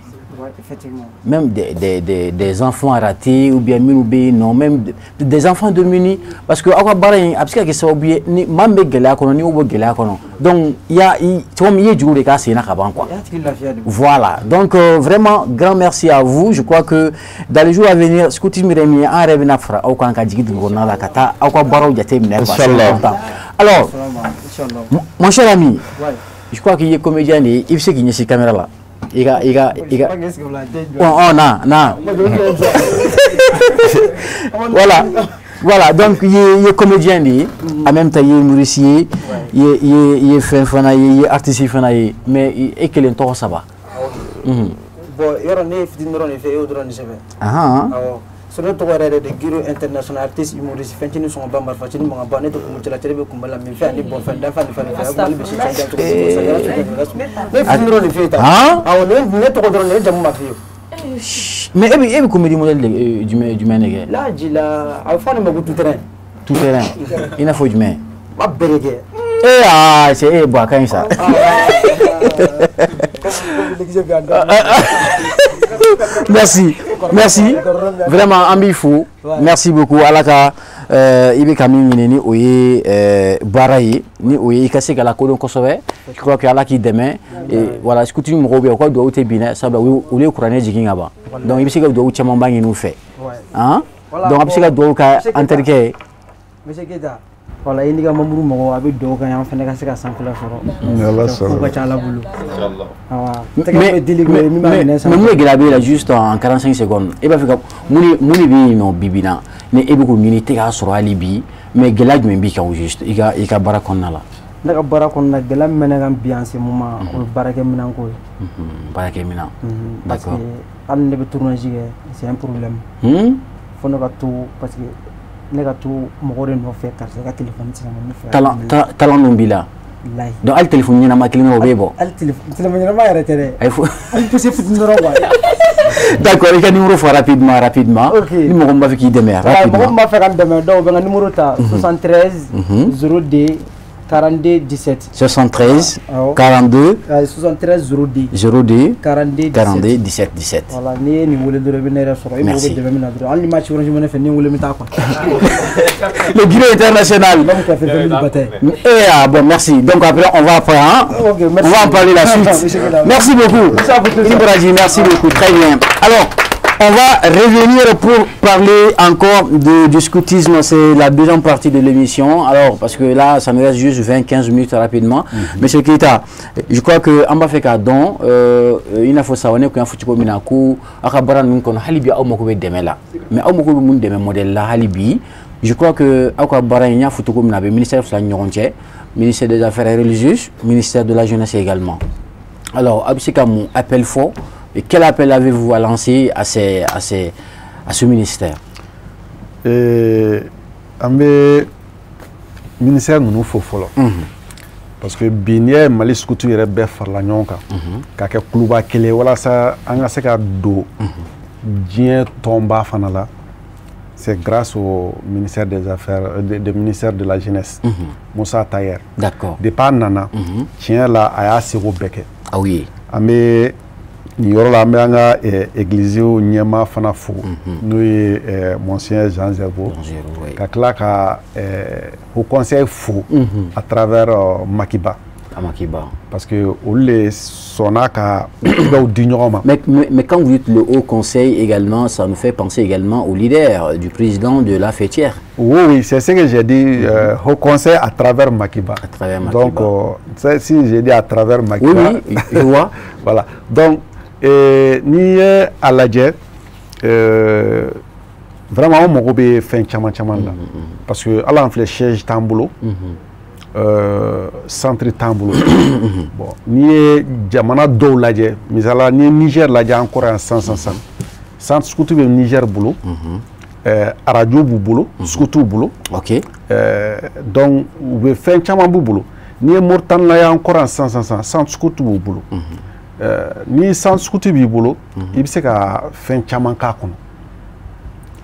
Même des enfants ratés ou bien minnu bɛ yen nɔ, même des enfants démunis, parce que aw ka baara in a bɛ se ka kɛ sababu ye ni maa min bɛ gɛlɛya kɔnɔ, n'i y'o bɔ gɛlɛya kɔnɔ, donc i y'a i cogo min i ye juru de k'a sen na ka ban quoi. Voilà, donc vraiment grand merci à vous. Je crois que dans les jours à venir, scoutisme yɛrɛ min ye, an yɛrɛ bɛna fara aw kan ka jigin dugu kɔnɔna la ka taa aw ka baaraw jateminɛ quoi. C'est important. Alors, mon cher ami, je crois qu'il est comédien de ye, i bɛ se k'i ɲɛsin caméra la. I ka i ka i ka oh non non, voilà voilà, donc i ye comédien de ye, en même temps i ye humoriste ye, i ye fɛn fana ye, i ye artiste fana ye, mais e kelen tɔgɔ saba.
Bon, yɔrɔ ne ye fitinin dɔrɔn de fɛ, e y'o dɔrɔn de sɛbɛn. Awɔ. So ne tɔgɔ yɛrɛ de Giro international artiste humoriste, fɛncinin sɔngɔba, marifacinin mankanba, ne tɛ kunbɛcɛla, cɛ de bɛ kunbɛ la, min fɛn ani bɔn fɛn, danfɛn ani fɛn fɛn, Mali bɛ si san jan cogo di, ne fitinin dɔrɔn de f'e ye tan. Awɔ, ne tɔgɔ dɔrɔn de, ne jamu ma f'i ye.
Mais e bɛ comédie modèle de jumɛn de kɛ?
Laji la, a bɛ fɔ ne ma ko tout terrain.
Tout terrain, i n'a fɔ jumɛn?
N b'a bɛɛ de kɛ.
Eh ah, c'est eh bon, a ka ɲi sa. Merci. Merci. Vraiment, an b'i fo. Merci beaucoup. Ala ka i bɛ ka min ɲini, ni o ye baara ye, ni o ye i ka se ka lakodɔn kosɛbɛ. Je crois que Ala k'i dɛmɛ. Et voilà, scouting mɔgɔw bɛ yen, u ka duwawu tɛ bin dɛ, sabula olu ye kuranɛ jigin ka ban. Donc i bɛ se ka duwawu camanba ɲini u fɛ. Hein? Donc a bɛ se ka duwawu kɛ an terikɛ ye.
Monsieur Keita, voilà, i n'i ka membre mɔgɔw, a bɛ dugawu kɛ an fana ka se ka sanfɛla sɔrɔ.
Ni Ala
Ko
sɔnna.
ka ca Ala bolo. Awa. Tɛgɛ
Mais,
bɛ deli
mais,
min b'a
mais,
minɛ
mais
sanfɛ.
mun de gɛlɛya b'e la juste en 45 secondes? E b'a fɛ ka mun de bɛ yen nɔ bi bi in na ni e bɛ k'o ɲini, i tɛ k'a sɔrɔ hali bi, mais gɛlɛya jumɛn b'i kan au juste i ka baara kɔnɔna la?
Ne ka baara kɔnɔna, gɛlɛya min bɛ ne kan bi en ce moment, o ye baarakɛminɛn ko ye.
Baarakɛminɛn.
Parce que
D'accord.
hali ne bɛ tournage kɛ, c'est un problème. Fo ne ka to, parce que ne ka to mɔgɔ de nɔfɛ, karisa ka téléphone sisan, n bɛ fɛ ka
Talent dun b'i la.
Walahi.
Donc hali téléphone ɲɛnama kelen o b'e bɔ.
Hali téléphone ɲɛnama yɛrɛ tɛ dɛ.
Ayi fo.
Hali poussé fitinin dɔrɔn quoi.
D'accord, i ka numéro fɔ rapidement, rapidement.
Ok.
Ni mɔgɔ min b'a fɛ k'i dɛmɛ
Voilà, mɔgɔ
rapidement.
min b'a fɛ ka n dɛmɛ, dɔw bɛ n ka numéro ta: 73 02 42 17.
73
Awɔ.
42
73 02
02
42 17.
42 17 17.
Voilà, n'i ye nin wele dɔrɔn, i bɛ ne yɛrɛ sɔrɔ. I mago
Merci.
bɛ dɛmɛ min na dɔrɔn, hali ni ma ci Orange Money fɛ, ni n wele, n bɛ taa quoi.
Le bureau international.
L'homme qui a fait 20 000 batailles.
Eh, ah, bon, merci. Donc après, on va après, hein?
Ok, merci.
On va en parler la suite.
Monsieur Keita.
Merci beaucoup.
Merci à vous tous.
Ibrahim, merci beaucoup. Très bien. Alors, on va revenir pour parler encore du scoutisme. C'est la deuxième partie de l'émission. Alors, parce que là, ça nous reste juste 20-15 minutes rapidement. Monsieur Keita, je crois que an b'a fɛ k'a dɔn, i n'a fɔ sa, ne kun y'a fɔ cogo min na ko aw ka baara ninnu kɔnɔ, hali bi aw mago bɛ dɛmɛ la. Mais aw mago bɛ mun dɛmɛ modèle la hali bi? Je crois que aw ka baara in, n y'a fɔ cogo min na, a bɛ ministère fila ni ɲɔgɔn cɛ: ministère des Affaires religieuses, ministère de la Jeunesse également. Alors, a bɛ se ka mun appel fɔ? Et quel appel avez-vous à lancer à ce ministère?
An bɛ ministère ninnu fo fɔlɔ, parce que bi, n'i y'a ye Mali scout yɛrɛ bɛɛ farala ɲɔgɔn kan ka kɛ kuluba kelen ye walasa an ka se ka don diɲɛ tɔnba fana la, c'est grâce au ministère des Affaires de ministère de la Jeunesse, Moussa Tayer. Depuis a nana, tiɲɛ la, a y'a seko bɛɛ kɛ.
Ah oui.
An bɛ nin yɔrɔ la, an bɛ an ka église ɲɛmaa fana fo, n'o ye monseigneur Jean Zerbo.
Jean Zerbo, oui.
Ka tila ka haut conseil fo à travers Makiba.
Amakiba.
Parce que olu de sɔnna ka dɔw di ɲɔgɔn ma.
Mais quand vous dites le Haut Conseil également, ça nous fait penser également au leader du président de la faîtière.
Oui, c'est ce que j'ai dit, haut conseil à travers Makiba.
À travers Makiba.
Donc, si j'ai dit à travers Makiba.
Oui, je vois.
Voilà. Donc, n'i ye a lajɛ, vraiment, an mago bɛ fɛn caman caman la. Parce que hali an filɛ, siège t'an bolo. Centre t'an bolo. Bon, n'i ye jamana dɔw lajɛ, misala n'i ye Niger lajɛ, an kɔrɔ yan sisan sisan sisan, centre scout bɛ Niger bolo, arajo b'u bolo, scout bolo. Donc u bɛ fɛn caman b'u bolo. N'i ye Mauritanie lajɛ, an kɔrɔ yan sisan sisan sisan, centre scout b'u bolo. Ni centre scout b'i bolo, i bɛ se ka fɛn caman k'a kɔnɔ,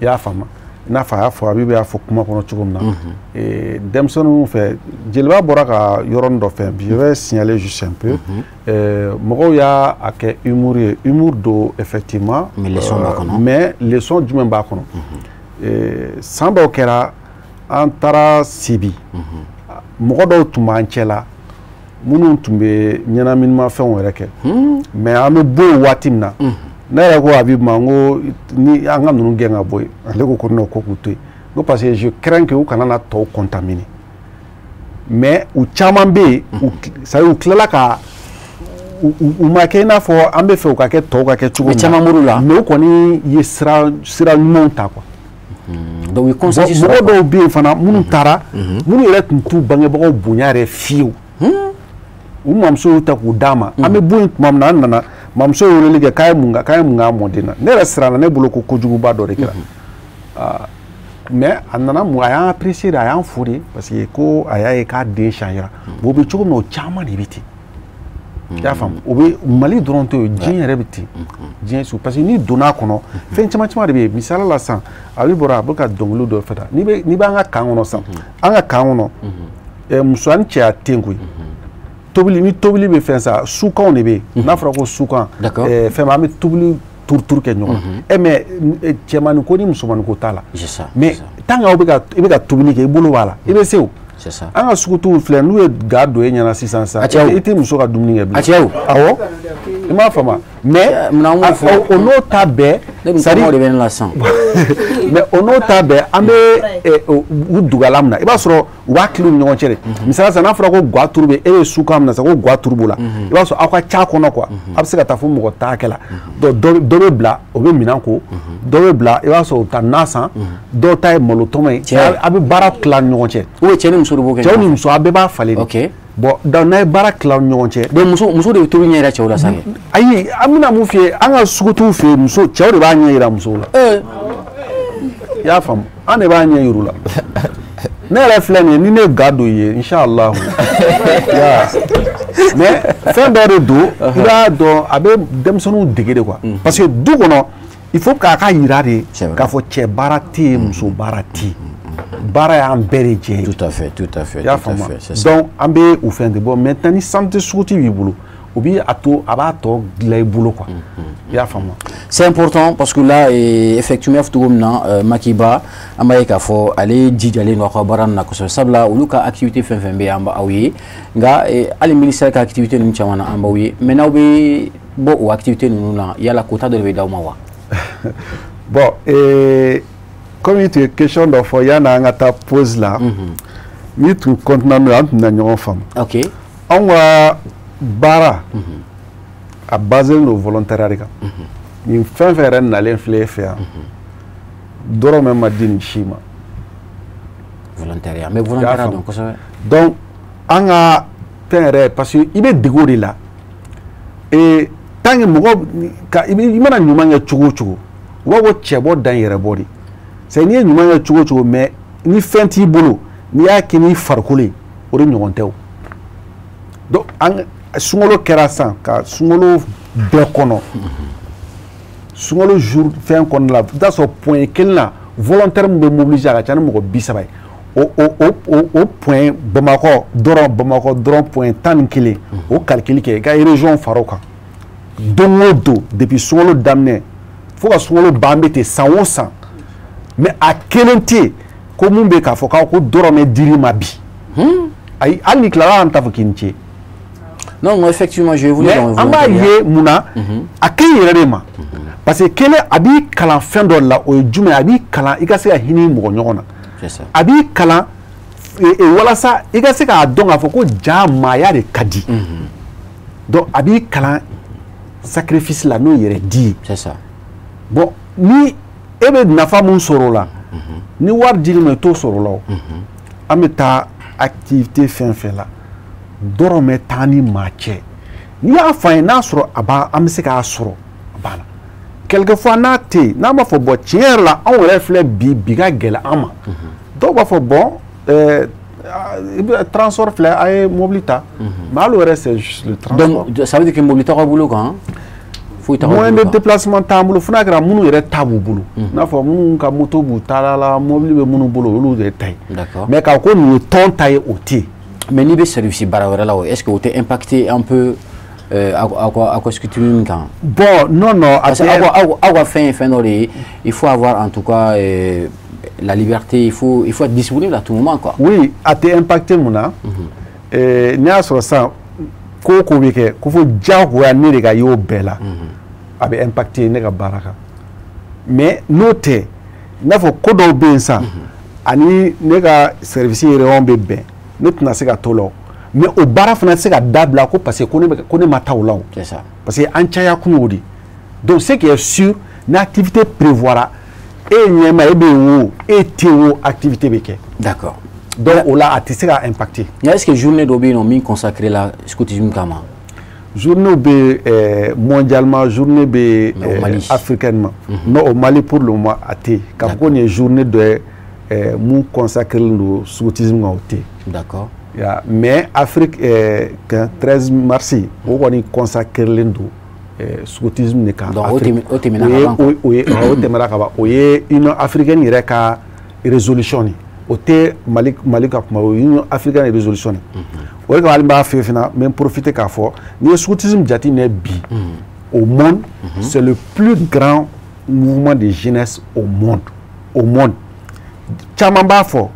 i y'a faamu? I n'a fɔ a y'a fɔ, Abibu y'a fɔ kuma kɔnɔ cogo min na, denmisɛnninw fɛ, Jeliba bɔra ka yɔrɔnin dɔ fɛn, je vais signaler juste un peu. Mɔgɔw y'a a kɛ humour ye, humour don effectivement.
Mais leçon b'a kɔnɔ.
Mais leçon jumɛn b'a kɔnɔ? San dɔw kɛra, an taara Sibi, mɔgɔ dɔw tun b'an cɛ la minnu tun bɛ ɲɛnaminimafɛnw yɛrɛ kɛ, mais an bɛ bɔ yen waati min na, ne yɛrɛ ko Abibu ma, n ko ni an ka ninnu gɛn ka bɔ yen. Ale ko ko non, ko k'u to yen, n ko parce que je crains que u kana na tɔw contaminer. Mais u caman bɛ yen, u c'est à dire u tilala ka u ma kɛ i n'a fɔ an bɛ fɛ u ka kɛ tɔw ka kɛ cogo min
Mais caman bɔr'u la.
Mais u kɔni ye sira ɲumanw ta quoi.
Donc, u ye consensus sɔrɔ
mɔgɔ
quoi.
Dɔw bɛ yen fana minnu taara, minnu yɛrɛ tun t'u bangebagaw bonya yɛrɛ fiyewu, u mamuso y'u ta k'u d'a ma. An bɛ bɔ yen tuma min na, an nana, mamuso ye weleli kɛ k'a ye mun k'a mɔden na. Ne yɛrɛ siranna, ne bolo ko kojuguba dɔ de kɛra. Mais a nana mun, a y'an apprécier de, a y'an fo de, parce que ko a y'a ye k'a den changera. Bon, o bɛ cogo min na, o caman de bɛ ten, i y'a faamu? O bɛ Mali dɔrɔn tɛ, o diɲɛ yɛrɛ bɛ ten, diɲɛ su, parce que n'i donna a kɔnɔ, fɛn caman caman de bɛ yen. Misali la sisan, Ali bɔra, a bɛ ka dɔnkili dɔ fɛ tan. N'i bɛ an ka camp kɔnɔ sisan, an ka camp kɔnɔ, musoya ni cɛya tɛ yen koyi. Tobili ni tobili bɛ fɛn sa, sukanw de bɛ yen. N'a fɔra ko sukan, fɛn, an bɛ tobili tour kɛ ɲɔgɔn na. Mais cɛmannin ko ni musomannin ko t'a la. Mais tant que aw bɛ ka i bɛ ka tobili kɛ i bolo b'a la i bɛ se o.
C'est ça.
An ka sugutuw filɛ n'u ye ga don e ɲɛna sisan sisan i tɛ muso ka dumuni kɛ bilen.
A cɛw.
Awɔ i m'a faamu mais o n'o ta bɛɛ.
C'est à dire de bɛ ne la sisan.
Mais o n'o ta bɛɛ an bɛ u dugala min na i b'a sɔrɔ u b'a tila u ni ɲɔgɔn cɛ de. Misali sisan n'a fɔra ko ga turu bɛ e bɛ sukan min na sisan ko ga turu b'o la i b'a sɔrɔ aw ka ca kɔnɔ quoi a bɛ se ka taa fo mɔgɔ 10 hakɛ la. Donc dɔ bɛ bila o bɛ minɛn ko dɔ bɛ bila i b'a sɔrɔ u bɛ taa na san dɔw ta ye malo tɔmɔ ye a bɛ baara tila ni ɲɔgɔn cɛ.
Ou cɛ ni muso de b'o kɛ.
Cɛw ni muso a bɛɛ b'a falen de.
Ok.
Bon donc n'a ye baara tila ni ɲɔgɔn cɛ.
Donc muso de bɛ tobi ɲɛ yira cɛw la sa kɛ.
Ayi an bɛna mun f'i ye an ka sugutuw fɛ yen muso cɛw de b'a ɲɛ yira musow la. I y'a faamu an de b'a ɲɛ yir'u la. Ne yɛrɛ filɛ nin ye ni ne ga don i ye inshallah. Mais fɛn dɔ de don i b'a dɔn a bɛ denmisɛnninw dege de quoi. Parce que du kɔnɔ il faut k'a ka yira de k'a fɔ cɛ baara tɛ yen muso baara tɛ yen. Baara y'an bɛɛ de jɛ ye.
Tout à fait, tout à fait.
I y'a faamu donc an bɛ o fɛn de bɔ maintenant ni santé suguti b'i bolo o bi a to a b'a tɔ dilan i bolo quoi. I y'a faamu.
C'est important parce que là effectivement cogo min na Makiba an b'a ye k'a fɔ ale jijalen don aw ka baara nin na kosɛbɛ sabula olu ka activité fɛn fɛn bɛ yen an b'aw ye nka hali ministère ka activité ninnu caman na an b'aw ye mais n'aw bɛ bɔ o activité ninnu na yala quota dɔ de bɛ d'aw ma wa.
Bon comme i tun ye question dɔ fɔ yanni an ka taa pause la n'i tun continuer n'o ye an tun bɛna ɲɔgɔn faamu.
Ok.
Anw ka baara a basé don volontariat de kan. Nin fɛn fɛn yɛrɛ nalen filɛ e fɛ yan dɔrɔmɛ ma di nin si ma.
Volontariat mais volontariat dɔn kosɛbɛ.
Donc an ka fɛn yɛrɛ parce que i bɛ dege o de la et tant que mɔgɔ ka i mana ɲuman kɛ cogo o cogo u b'a fɔ ko cɛbɔ dan yɛrɛ bɔ de. C'est n'i ye ɲuman kɛ cogo o cogo mais ni fɛn t'i bolo n'i y'a kɛ n'i farikolo ye o de ɲɔgɔn tɛ o. Donc an sunkalo kɛra sisan ka sunkalo bɛɛ kɔnɔ sunkalo jour fɛn kɔnɔna la i bɛ taa sɔrɔ point kelen na volontaire min bɛ mobiliser a ka ca ni mɔgɔ 30 ye o point Bamakɔ dɔrɔn point 11 o calcul kɛ i ka région fara o kan don o don depuis sunkalo daminɛ fo ka sunkalo ban an bɛ ten san o san. Mais a kelen tɛ yen ko mun bɛ k'a fɔ k'aw ko dɔrɔmɛ dir'i ma bi. Ayi hali ni tilala an t'a fɔ k'i ni ce.
Non non effectivement je voulais.
Mais an b'a ye mun na a ka ɲi yɛrɛ de ma. Parce que kelen a b'i kalan fɛn dɔ la o ye jumɛn ye a b'i kalan i ka se ka hinɛ mɔgɔ ɲɔgɔn na.
C'est ça.
A b'i kalan walasa i ka se k'a dɔn k'a fɔ ko ja maaya de ka di. Donc a b'i kalan sacrifice la n'o yɛrɛ di ye.
C'est ça.
Bon ni e bɛ nafa mun sɔrɔ o la ni wari dir'i ma i t'o sɔrɔ o la o an bɛ taa activité fɛn fɛn la dɔrɔmɛ t'an ni maa cɛ n'i y'a fɔ an ye n'a sɔrɔ a b'a an bɛ se k'a sɔrɔ a banna quelquefois n'a tɛ yen n'an b'a fɔ bon tiɲɛ yɛrɛ la anw yɛrɛ filɛ bi ka gɛlɛn an ma dɔw b'a fɔ bon transport filɛ a ye mobili ta mais hali o yɛrɛ c'est juste le transport.
Donc ça veut dire que mobili t'aw ka bolo kan.
Moyen de déplacement t'an bolo fo n'a kɛra minnu yɛrɛ ta b'u bolo n'a fɔ minnu ka moto b'u ta la mobili bɛ minnu bolo olu de ta ye mais k'a ko nin ye tɔn ta ye o tɛ yen.
Mais n'i bɛ service baara wɛrɛ la o est-ce que o tɛ impacter un peu aw ka structure min kan.
Bon non non.
Parce que aw ka fɛn ye fɛn dɔ de ye il faut avoir en tout cas la liberté il faut être disponible à tout moment quoi.
Oui a tɛ impacter mun na n'i y'a sɔrɔ sisan. Ko ko bɛ kɛ ko fo diyagoya ne de ka y'o bɛɛ la a bɛ impacter ne ka baara kan mais n'o tɛ i n'a fɔ ko dɔw bɛ yen sisan ani ne ka service réunion bɛ bɛn ne tɛna se ka t'o la o mais o baara fana tɛ se ka dabila ko parce que ko ne ma taa o la o parce que an caya kun y'o de donc ce qui est sûr ni activité prévoira e ye ɲɛmaa e bɛ yen o e tɛ yen o activité bɛ kɛ.
D'accord.
Donc o la a tɛ se ka impacter.
Est-ce que journée dɔ bɛ yen nɔ min consacré la scoutisme kama?
Journée bɛ mondialement journée bɛ africainement. Non au Mali pour le moment a tɛ yen k'a fɔ ko nin ye journée dɔ ye mun consacré don scoutisme kan o tɛ yen.
D'accord.
Mais Afrique 13 mars o kɔni consacré don scoutisme de kan.
Donc o tɛmɛna ka ban.
O tɛmɛna ka ban o ye Union africaine yɛrɛ ka résolution de ye. O tɛ Mali ka kuma o ye Union africaine résolution de o de kama hali n b'a f'i ye fana n bɛ profiter k'a fɔ n'i ye scoutisme jateminɛ bi Au monde, c'est le plus grand mouvement de jeunesse au monde. Au monde. Caman b'a fɔ,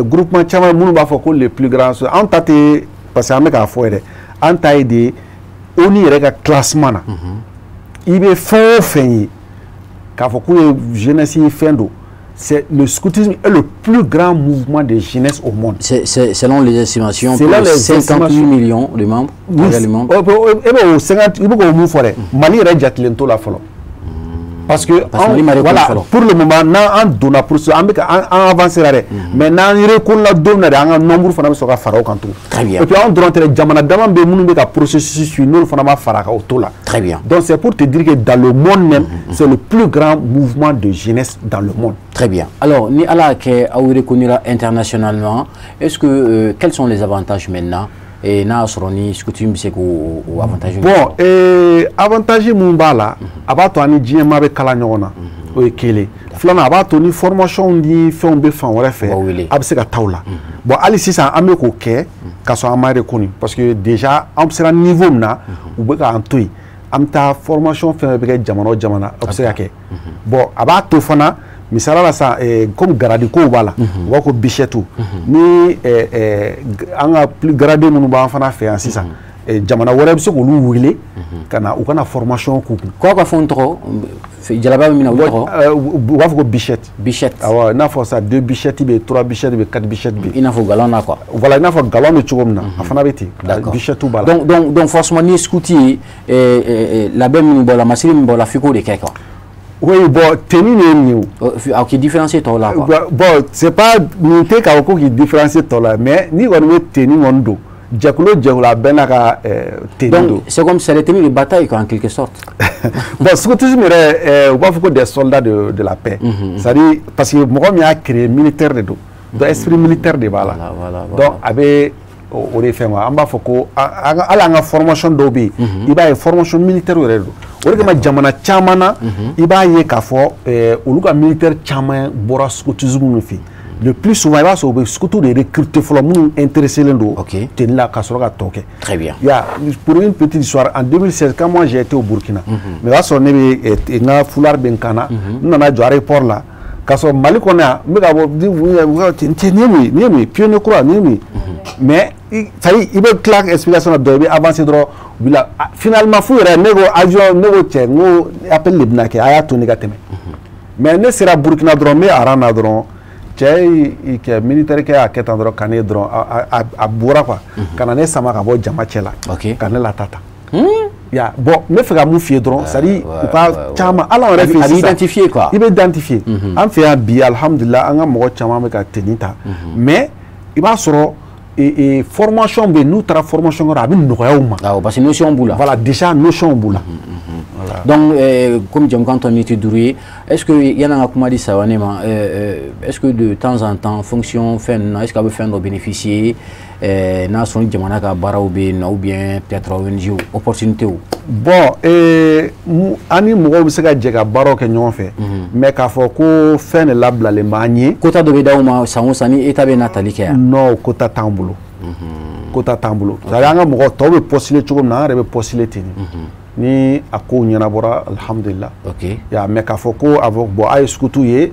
groupement caman minnu b'a fɔ ko le plus grand, an ta tɛ, parce que an bɛ k'a fɔ yɛrɛ, an ta ye de ONU yɛrɛ ka classement na. I bɛ fɛn o fɛn ye k'a fɔ k'u ye jeunesse ye fɛn don, c'est le scoutisme est le plus grand mouvement de jeunesse au monde.
C'est selon les estimations,
selon les
58
estimations.
Millions de membres
Oui,
dans le monde.
E bɛ o 50, i bɛ k'o mun fɔ dɛ, Mali yɛrɛ jatilen t'o la fɔlɔ. Parce que,
Parce que Mali ma reconnu
voilà,
fɔlɔ.
Pour le moment, n'an donna pour an bɛ ka an avancer la dɛ, mais n'an reconnu la don min na dɛ, an ka nombre fana bɛ sɔrɔ ka fara o kan tugun.
Très bien.
Et puis anw dɔrɔn tɛ dɛ, jamana dama bɛ yen minnu bɛ ka processus suivre, n'olu fana ma fara a kan, o t'o la.
Très bien.
Donc c'est pour te dire que dans le monde même, c'est le plus grand mouvement de jeunesse dans le monde.
Très bien. Alors, ni Ala y'a kɛ aw reconnu internationalement, est-ce que quels sont les avantages maintenant et n'a y'a sɔrɔ ni scoutisme bɛ se k'o o avantage?
Bon, avantage mun b'a la, a b'a to ani diɲɛmaa bɛ kala ɲɔgɔn na, o ye kelen. Filanan, a b'a to ni formation ni fɛnw bɛ fan wɛrɛ fɛ,
U b'aw wele.
A bɛ se ka taa o la. Bon, hali sisan an bɛ k'o kɛ k'a sɔrɔ an ma reconnu, parce que déjà an sera niveau min na, u bɛ k'an to yen, an bɛ taa formation fɛn fɛn bɛ kɛ jamana o jamana, o bɛ se ka kɛ. Bon, a b'a to fana, misaliya la sisan, comme grade kow b'a la, u b'a fɔ ko bichette ni an ka plus gradé minnu b'an fana fɛ yan sisan, jamana wɛrɛ bɛ se k'olu wele ka na u ka na formation k'u kun.
K'aw ka fɛnw tɔgɔ, jalaba bɛ min na, olu tɔgɔ?
U b'a fɔ ko bichette.
Bichette.
Awɔ, i n'a fɔ sa deux bichette bɛ yen, trois bichette bɛ yen, quatre bichette bɛ yen.
I n'a fɔ galon na quoi.
Voilà, i n'a fɔ galon bɛ cogo min na, a fana bɛ ten.
D'accord.
Bichette b'a la.
Donc forcément ni scout ye labɛn minnu bɔ la, masiri min bɔ la, f'i k'o de kɛ quoi.
Oui, bon, tenue de ye nin ye o.
Aw k'i différencier tɔw la quoi.
Bon, c'est pas nin tɛ k'a fɔ ko k'i différencier tɔ la, mais n'i kɔni bɛ tenue kɔni don, jɛkulu o jɛkulu a bɛɛ n'a ka tenue don.
Donc c'est comme c'est les tenues de bataille quoi, en quelque sorte.
Bon, scoutisme yɛrɛ, u b'a fɔ ko des soldats de la paix. C'est-à-dire parce que mɔgɔ min y'a créé, militaire de don. Donc esprit militaire de b'a la.
Voilà.
Donc a bɛ o de fɛn quoi. An b'a fɔ ko hali an ka formation dɔw bɛ yen, i b'a ye formation militaire yɛrɛ don. O de kama jamana caman na, i b'a ye k'a fɔ olu ka militaire caman bɔra scoutisme fɛ yen. Le plus souvent, i b'a sɔrɔ u bɛ scout de recruter fɔlɔ minnu intéressé len don
Ok.
tenue la ka sɔrɔ ka tɔ kɛ.
Très bien.
Il y a, pour une petite histoire, en 2016, quand moi j'ai été au Burkina, mais o y'a sɔrɔ ne bɛ n ka foulard bɛ n kan na, n nana jɔ aéroport la, k'a sɔrɔ Mali kɔnɔ yan, n bɛ ka bɔ, cɛ nin ye mun ye, nin ye mun ye, pionnier kura, nin ye mun ye, mais c'est à dire i bɛ tila explication na dɔrɔn, i bɛ avancer dɔrɔn, u b'i la, ah, finalement f'u yɛrɛ, ne ko avion, ne ko cɛ, n ko appel de bɛna kɛ, a y'a to ne ka tɛmɛ. Mais ne sera Burkina dɔrɔn, n bɛ aran na dɔrɔn, cɛ y'i kɛ militaire kɛ y'a kɛ tan dɔrɔn ka ne dɔrɔn a bɔra quoi, ka na ne sama ka bɔ jama cɛ la, ka ne lataa tan. Ya, bon, n bɛ fɛ ka mun f'i ye dɔrɔn, c'est à dire u ka caman hali an yɛrɛ fɛ yen
A b'i
sisan,
identifier quoi.
I bɛ identifier. An fɛ yan bi, alihamudulila, an ka mɔgɔ caman bɛ ka tenue ta, mais i b'a sɔrɔ formation bɛ yen, n'u taara formation kɔrɔ, a bɛ nɔgɔya u ma.
Awɔ, parce que notion b'u la.
Voilà, déjà notion b'u la.
Donc, comme jamukan tɔ minute 5 ye, est-ce que yan'an ka kuma di Sawane ma, est-ce que de temps en temps, fonction fɛn ninnu na, est-ce que a bɛ fɛn dɔ bénéficier n'a sɔrɔ ni jamana ka baaraw bɛ yen nɔ, ou bien peut-être ONG opportunité?
Bon, an ni mɔgɔw bɛ se ka jɛ ka baaraw kɛ ɲɔgɔn fɛ, mais k'a fɔ ko fɛn de labilalen b'an ye.
Quota dɔ bɛ d'aw ma san o san ni État bɛ na tali kɛ yan?
Non, quota t'an bolo, quota t'an bolo. C'est à dire an ka mɔgɔ tɔw bɛ postuler cogo min na, an yɛrɛ bɛ postuler ten de, ni a kow ɲɛnabɔra, alihamudulila. Ya, mais k'a fɔ ko a fɔ bon, a ye scout ye,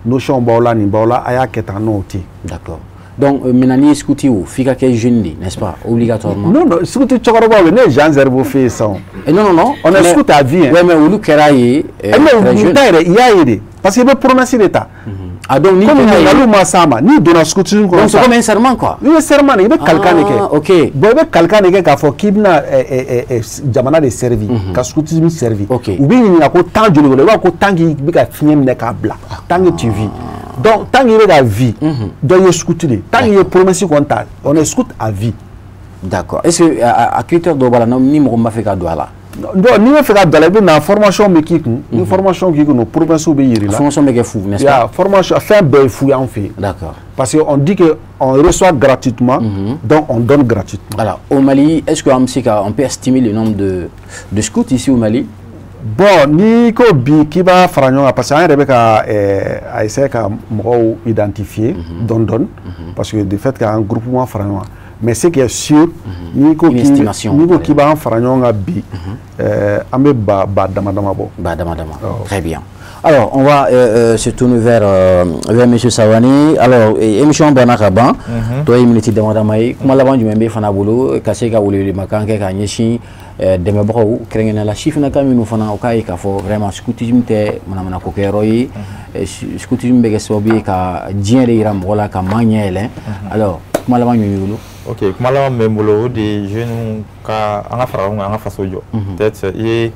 notion b'aw la, nin b'aw la, a y'a kɛ tan, n'o tɛ yen.
D'accord. Donc maintenant n'i ye scout ye o, f'i ka kɛ jeune de, n'est-ce pas, obligatoirement?
Non, non, scout cɛkɔrɔbaw bɛ, ne ye Jean Zerbo fɛ yen sisan o.
Eh, non, non, non.
On est scout à vie, hein.
Ouais, mais olu kɛra ye
Mais
très jeune.
ta yɛrɛ, i y'a ye de, parce que i bɛ promesse de ta.
Ah, donc ni
Komi
kɛra ye
ɲininkaliw ma s'a ma, n'i donna scoutisme kɔnɔ,
Donc c'est comme un serment quoi.
I bɛ serment de, i bɛ kalikan de kɛ.
Ah, ok.
Bon, i bɛ kalikan de kɛ k'a fɔ k'i bɛna jamana de servi, ka scoutisme servi. U b'i ɲininka ko temps joli kɔnɔ, i b'a fɔ ko tant k'i bɛ ka fiɲɛ minɛ k'a bila, tant que tu vis. Donc tant k'i bɛ ka vie, donc i ye scout de ye. Tant k'i ye promesse kɔni ta, on est scout à vie.
D'accord. Est-ce que a critère dɔ b'a la ni mɔgɔ min b'a fɛ ka don a la?
Donc n'i bɛ fɛ ka don a la, i bɛ na, formation bɛ k'i kun. Ni formation k'i kun, o promesse bɛ yir'i la.
Formation bɛ kɛ fu, n'est-ce pas?
Ya, formation fɛn bɛɛ ye fu y'an fɛ yen.
D'accord.
Parce que on dit que on reçoit gratuitement, donc on donne gratuitement.
Voilà. Au Mali, est-ce qu'on peut estimer le nombre de scouts ici au Mali?
Bon, n'i ko bi k'i b'a fara ɲɔgɔn kan, parce que an yɛrɛ bɛ ka a essayer ka mɔgɔw identifier dɔɔni dɔɔni, parce que de fait k'an groupement fara ɲɔgɔn kan. Mais ce qui est sûr, n'i ko k'i b'an fara ɲɔgɔn kan bi, an bɛ ba dama dama bɔ.
Ba dama dama. Très bien. Alors, on va se tourner vers M. Sawane. Alors, émission banna ka ban, tɔ ye miniti dama dama ye. Kuma laban jumɛn bɛ fana bolo ka se ka welewelemakan kɛ ka ɲɛsin dɛmɛbagaw, kɛrɛnkɛrɛnnenya la sifinnaka minnu fana, u k'a ye k'a fɔ vraiment scoutisme tɛ manamanako kɛyɔrɔ ye. Scoutisme bɛ kɛ sababu ye ka diɲɛ de yira mɔgɔ la, ka maa ɲɛ yɛlɛn. Alors, kuma laban jumɛn b'i bolo?
Ok, kuma laban min bɛ n bolo, o de ye jeunes ka an ka fara ɲɔgɔn kan, an ka faso jɔ. Peut-être i ye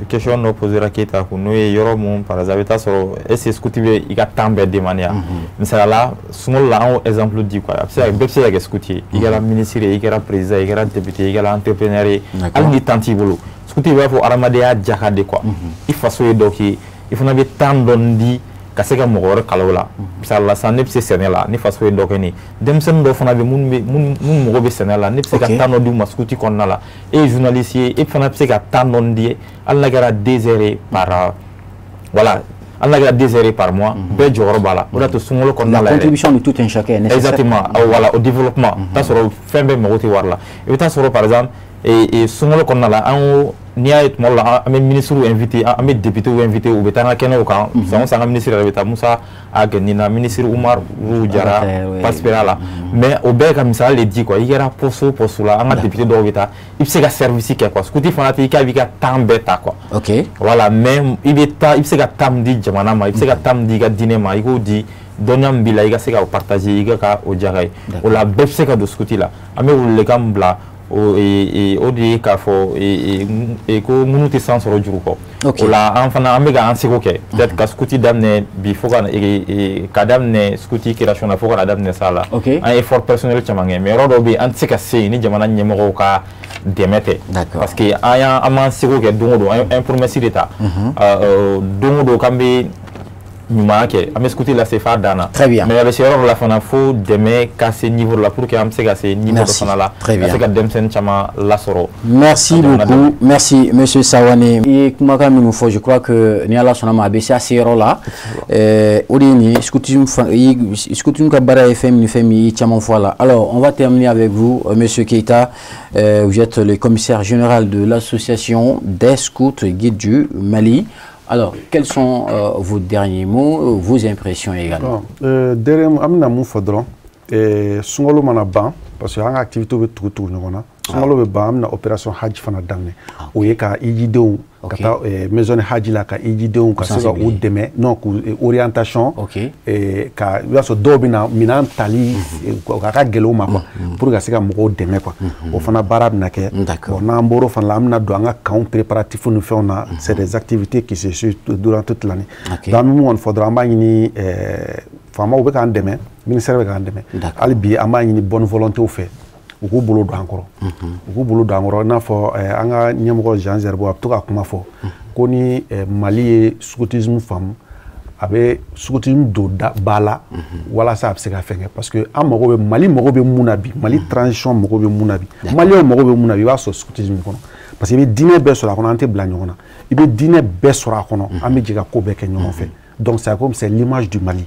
question dɔ posera Keyita kun, n'o ye yɔrɔ mun, par exemple, i bɛ taa sɔrɔ est ce que scout bɛ i ka temps bɛɛ demandé wa? Misaliya la, sunkalo la, an y'o exemple di quoi. A bɛ se ka, bɛɛ bɛ se ka kɛ scout ye. I kɛra ministre ye, i kɛra président ye, i kɛra député ye, i kɛra entrepreneur ye, hali ni temps t'i bolo, scout b'a fɔ hadamadenya jaka de quoi. I faso ye dɔ k'i ye, i fana bɛ temps dɔɔni di ka se ka mɔgɔ wɛrɛ kalan o la. Misali la, sisan ne bɛ se sɛnɛ la, ni faso ye dɔ kɛ ne ye, denmisɛnnin dɔw fana bɛ minnu mago bɛ sɛnɛ la, ne bɛ se ka temps dɔ d'u ma scout kɔnɔna la. E ye journaliste ye, e fana bɛ se ka temps dɔɔni di, hali n'a kɛra 2 heures ye par, voilà, hali n'a kɛra 2 heures ye par mois, bɛɛ jɔyɔrɔ b'a la. O de y'a to sunkalo kɔnɔna la
La contribution de tout un chacun est nécessaire.
Exactement, voilà, au développement. I bɛ taa sɔrɔ fɛn bɛɛ mago tɛ wari la. I bɛ taa sɔrɔ, par exemple, sunkalo kɔnɔna la, an ko n'i y'a ye tuma dɔ la, an bɛ ministres invité, an bɛ députés invité, u bɛ taa an ka kɛnɛw kan. San o san, an ka ministre yɛrɛ bɛ taa, Musa Agenina, ministre Umar Jara participera la. Mais o bɛɛ ka misali de di quoi. I kɛra poste o poste la, an ka député dɔw bɛ taa, i bɛ se ka service kɛ quoi. Scout fana tɛ i k'a b'i ka temps bɛɛ ta quoi. Voilà, mais i bɛ taa, i bɛ se ka temps min di jamana ma, i bɛ se ka temps min di i ka diinɛ ma, i k'o di. Dɔnniya min b'i la, i ka se k'o partager, i ka o jaga ye. O la, bɛɛ bɛ se ka don scout la. An bɛ welewelekan min bila, o de ye k'a fɔ ko minnu tɛ san sɔrɔ juru kɔ. O la, an fana an bɛ ka an seko kɛ, peut-être ka scout daminɛ bi fo ka ka daminɛ scout création na fo ka na daminɛ sa la. An ye effort personnel caman kɛ, mais yɔrɔ dɔw bɛ yen, an tɛ se ka se yen ni jamana ɲɛmɔgɔw ka dɛmɛ tɛ. Parce que an y'an an m'an seko kɛ don o don, an ye promesse de ta don o don k'an bɛ ɲuman kɛ, an bɛ scout lase f'a dan na.
Très bien.
Mais a bɛ se yɔrɔ dɔ la fana, fo dɛmɛ ka se niveau dɔ la pour que an bɛ se ka se niveau dɔ fana la, ka se ka denmisɛnnin caman lasɔrɔ.
Merci beaucoup. Merci monsieur Sawane. I ye kumakan minnu fɔ, je crois que ni Ala sɔnna ma, a bɛ se a seyɔrɔ la. O de ye nin ye, scoutisme, scoutisme ka baara ye fɛn min, fɛn min, i ye caman fɔ a la. Alors, on va terminer avec vous, monsieur Keita. Vous êtes le commissaire général de l'association des scouts guides du Mali. Alors, quels sont vos derniers mots, vos impressions également?
Bon, dernier, an bɛna mun fɔ dɔrɔn, sunkalo mana ban, parce que an ka activité bɛ tugu tugu ɲɔgɔn na, sunkalo bɛ ban, an bɛna opération hajj fana daminɛ. O ye ka ijidenw ka taa maison hajj la, ka ijidenw ka se ka u dɛmɛ, non, k'u orientation, ka i b'a sɔrɔ dɔw bɛ na minɛn tali a ka gɛlɛn u ma quoi, pour ka se ka mɔgɔw dɛmɛ quoi. O fana baara bɛna kɛ. Bon, n'an bɔr'o fana la, an bɛna don an ka camp préparatifs ni fɛnw na. C'est des activités qui se suivent durant toute l'année. Donc an bɛ mun kɔni fɔ dɔrɔn, an b'a ɲini faamaw bɛ k'an dɛmɛ, ministère bɛ k'an dɛmɛ, hali bi an b'a ɲini bonne volonté fɛ, u k'u bolo don an kɔrɔ, u k'u bolo don an kɔrɔ. I n'a fɔ an ka ɲɛmɔgɔ Jean Zerbo, a bɛ to ka kuma fɔ ko ni Mali ye scoutisme faamu, a bɛ scoutisme don ba la walasa a bɛ se ka fɛn kɛ, parce que an mago bɛ, Mali mago bɛ mun na bi, Mali transition mago bɛ mun na bi, Maliyɛnw mago bɛ mun na bi, i b'a sɔrɔ scoutisme kɔnɔ, parce que i bɛ diinɛ bɛɛ sɔrɔ a kɔnɔ, an tɛ bila ɲɔgɔn na, i bɛ diinɛ bɛɛ sɔrɔ a kɔnɔ, an bɛ jɛ ka ko bɛɛ kɛ ɲɔgɔn fɛ. Donc c'est comme, c'est l'image du Mali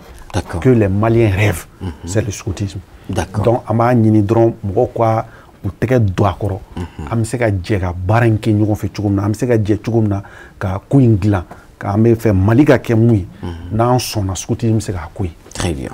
que les Maliens rêvent, c'est le scoutisme. Donc an b'a ɲini dɔrɔn mɔgɔw ka u tɛgɛ don a kɔrɔ, an bɛ se ka jɛ ka baara in kɛ ɲɔgɔn fɛ cogo min na, an bɛ se ka jɛ cogo min na ka ko in dilan, k'an bɛ fɛ Mali ka kɛ mun ye, n'an sɔnna, scoutisme bɛ se k'a ko ye.
Très bien.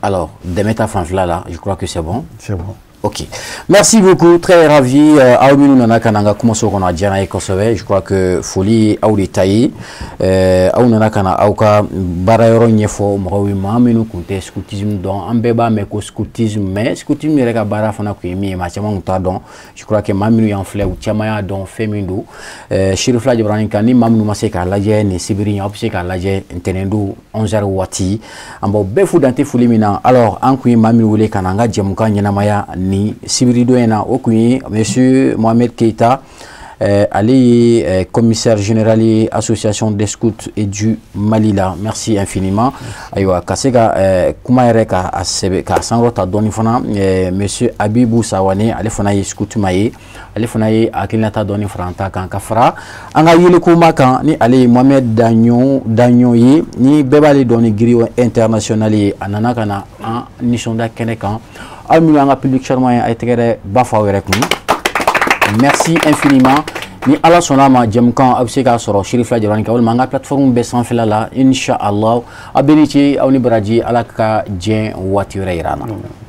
Alors, dɛmɛ ta fanfɛla la, je crois que c'est bon.
C'est bon.
Ok. Merci beaucoup. Très ravi. Aw minnu nana ka na an ka kumaso kɔnɔ, a diyara n ye kosɛbɛ. Je crois que foli aw de ta ye. Aw nana ka na aw ka baara yɔrɔ ɲɛfɔ mɔgɔw ye, maa minnu tun tɛ scoutisme dɔn. An bɛɛ b'a mɛn ko scoutisme, mais scoutisme yɛrɛ ka baara fana tun ye min ye, maa caman tun t'a dɔn. Je crois que maa minnu y'an filɛ, u caman y'a dɔn fɛn min don. Sirifila Jabarani kan, ni maa minnu ma se k'a lajɛ nin sibiri in, aw bɛ se k'a lajɛ ntɛnɛn don 11h waati. An b'aw bɛɛ fo dante foli min na. Alors, an kun ye maa minnu wele ka na an ka jɛmukan ɲɛnamaya ni sibiridon in na, o kun ye monsieur Mohamed Keita, ale ye commissaire général ye association des scouts et du Mali la. Merci infiniment. Ayiwa, ka se ka kuma yɛrɛ ka a sɛbɛ k'a sankɔrɔta dɔɔni fana, monsieur Abibou Sawane, ale fana ye scout ma ye, ale fana ye hakilinata dɔɔni fara an ta kan, ka fara an ka yelikoma kan, ni ale ye Mohamed Dagnon Dagnon ye, ni bɛɛ b'ale dɔn ni griot international ye. A nana ka na an nisɔndiya kɛnɛ kan. Aw minnu y'an ka public charmant ye, a ye tɛgɛrɛ ba fɔ aw yɛrɛ kun. Merci infiniment. Ni Ala sɔnna a ma, jɛmukan aw bɛ se k'a sɔrɔ Sirifila Jabaranin kan walima an ka plateforme bɛɛ sanfɛla la, inshallah. Aw bɛɛ ni ce, aw ni baraji, Ala ka diɲɛ waati wɛrɛ yira an na.